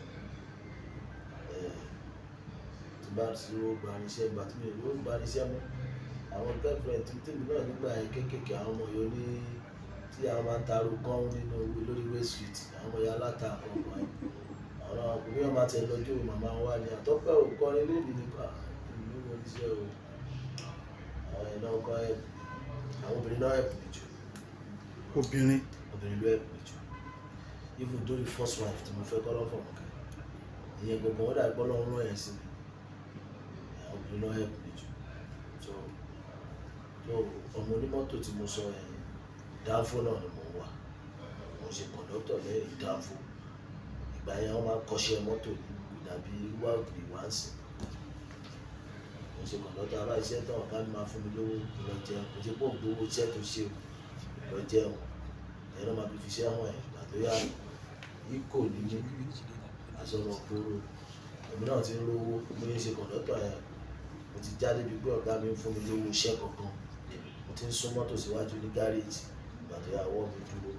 Tí bá ti rówó gba irinṣẹ́, ìgbà tí mi ò rówó gba irinṣẹ́ mọ́, àwọn girlfriend tí tèmi náà nígbà yẹn kéékèèké, àwọn ọmọ yìí ní tí àwọn máa ń taro gán nínú owó lórí West Street, àwọn ọmọ yẹn aláta àkọ́kọ́ yẹn, àwọn ọkùnrin yẹn máa tẹ lọ́jọ́ màmá wa ni àtọ́pẹ́ ò kọrin lónìí nípa ìlú wọn níṣẹ́ o. Àwọn yẹn náà kọ́ ẹ̀, àwọn obìnrin náà help mi jù. Obìnrin? Obìnrin ló help mi jù, even though the first wife tí mo fẹ́ kọ́ lọ́fọ̀ mọ̀kẹ́ ìyẹn gbogbo wọn dàgbọ́ lọ́wọ́ rán yẹn sí mi. Àwọn obìnrin náà help mi jù. So ọmọ onímọ́tò tí mo sọ yẹn, dánfó náà ni mo ń wà, mo ṣe kọ̀ǹdọ́tọ̀ lẹ́yìn dánfó. Ìgbà yẹn wọ́n máa ń kọ́ṣẹ́ mọ́tò ní, kò dàbí wíwá òkè wá ń sìn. Mo ṣe kọ̀ǹdọ́tọ̀ abá iṣẹ́ tán, ọ̀gá mi máa fún mi lówó lọ jẹun. Kò ṣe pé òun gbowó iṣẹ́ tó ṣe o, lọ jẹun ẹ̀rọ máa fi fiṣẹ́ hàn ẹ̀. Ìgbà tó yá, ikò ní mí àsọ̀rọ̀ kúrò, èmi náà ti ń rówó. Mo yẹn ṣe kọ̀ǹdọ́tọ̀ yẹn, mo ti jáde bíi pé ọ̀gá mi ń fún mi lówó iṣẹ́ kankan, mo ti ń sún mọ́tò síwájú ní gáréèjì. Ìgbà tó yá, ọwọ́ mi dúró,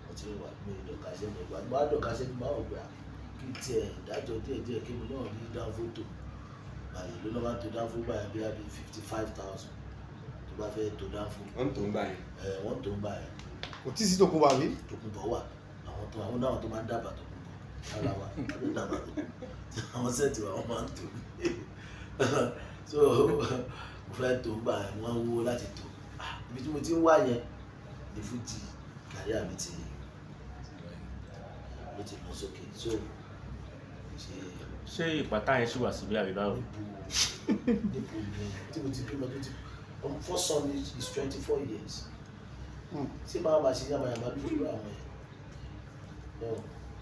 mo ti wà ní ìdọ̀kasẹ́ mi. Ìgbà tó bá dọ̀kasẹ́ mi, máa wò pé kí n tiẹ̀ dájọ́ díẹ̀ díẹ̀ kí mi náà rí dánfó tò báyìí ló náà máa ń to dánfó gbà yẹn bí i 55,000 tó bá fẹ́ to dánfó. Wọ́n tó ń gbà yẹn. Ẹ̀ wọ́n tó ń gbà yẹn. Kò tí ì sí tòkun bàbí. Tòkunbọ̀ wà, àwọn tó àwọn náà tó máa ń dábàá tòkunbọ̀ lára wa tó dábàá tòkunbọ̀, àwọn set wa wọ́n máa ń tò. So mo fẹ́ tó gbà yẹn, wọ́n wúwo láti tò. Ibi tí mo ti ń wá yẹn ní fújì career mi ti ló ti lọ sókè. So ṣe. Ṣé ìpàtà yẹn ṣì wà síbí àbí báwo? Níbo níbo ni tí mo ti bímọ tó ti ọmọ? First son is 24 years. Tí màá ma ṣe yamayama lójú àwọn yẹn no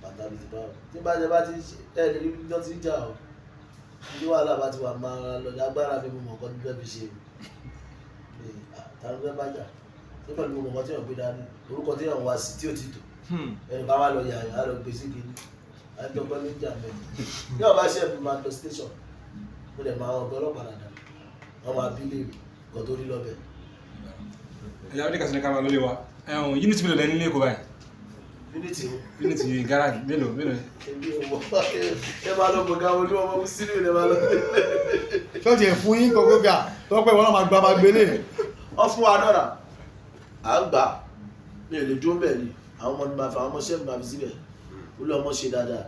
bàtà bíi ti báwo tí bá jẹ bá ti ẹ lè rí ibi tó ti ń jà o. Ní wàhálà bá ti wà, máa lọ ní agbára mi. Mo mọ̀ nǹkan tó fẹ́ fi ṣe o, ta ló fẹ́ bá jà tí pẹ̀lú gbogbo nǹkan tí yàn gbé dání, orúkọ tí yàn wá sí tí ò ti tò, ẹnì bá wà lọ yà á lọ gbé sí kìíní àti ọgbọ́n ní ìjà mẹ́rin bí wọ́n bá ṣe ẹ̀bùn máa lọ station. Mo dẹ̀ máa ọgọ́ ọlọ́pàá dáadáa, wọ́n máa bí léèrè nǹkan tó rí lọ́bẹ̀. Ẹ̀yà oníkàsí ní ká máa lólé wa. Ẹ̀hún unit mélòó lẹ́ni ní Èkó báyìí? Unit o. Unit garage mélòó mélòó? Èmi ò mọ̀, ẹ máa lọ bọ̀gá olú ọmọ Musiliu ẹ máa lọ. Ṣọ́ọ̀tì ẹ̀ fún yín gbogbo gbà tọ́pẹ́ wọn náà máa gba máa gbélé. Wọ́n fún wa náírà à ń gbà, mi ò lè dúró bẹ́ẹ̀ ni. Àwọn ọmọ mi máa fi àwọn ọmọọṣẹ́ mi máa fi síbẹ̀. Olú ọmọ ṣe dáadáa,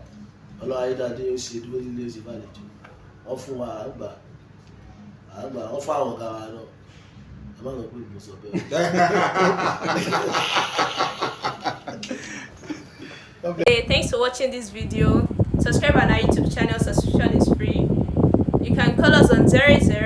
ọlọ́run ayédáadé ó ṣe dúró nílé, ó ṣe fàlejò. Wọ́n fún wa, à ń gbà, à ń gbà. Wọ́n fún àwọn ọ̀gá wa náà. Ẹ má lọ pé mo sọ bẹ́ẹ̀. God bless. Hey, thanks for watching this video. Subscribe on our YouTube channel, subscription is free. You can call us on 00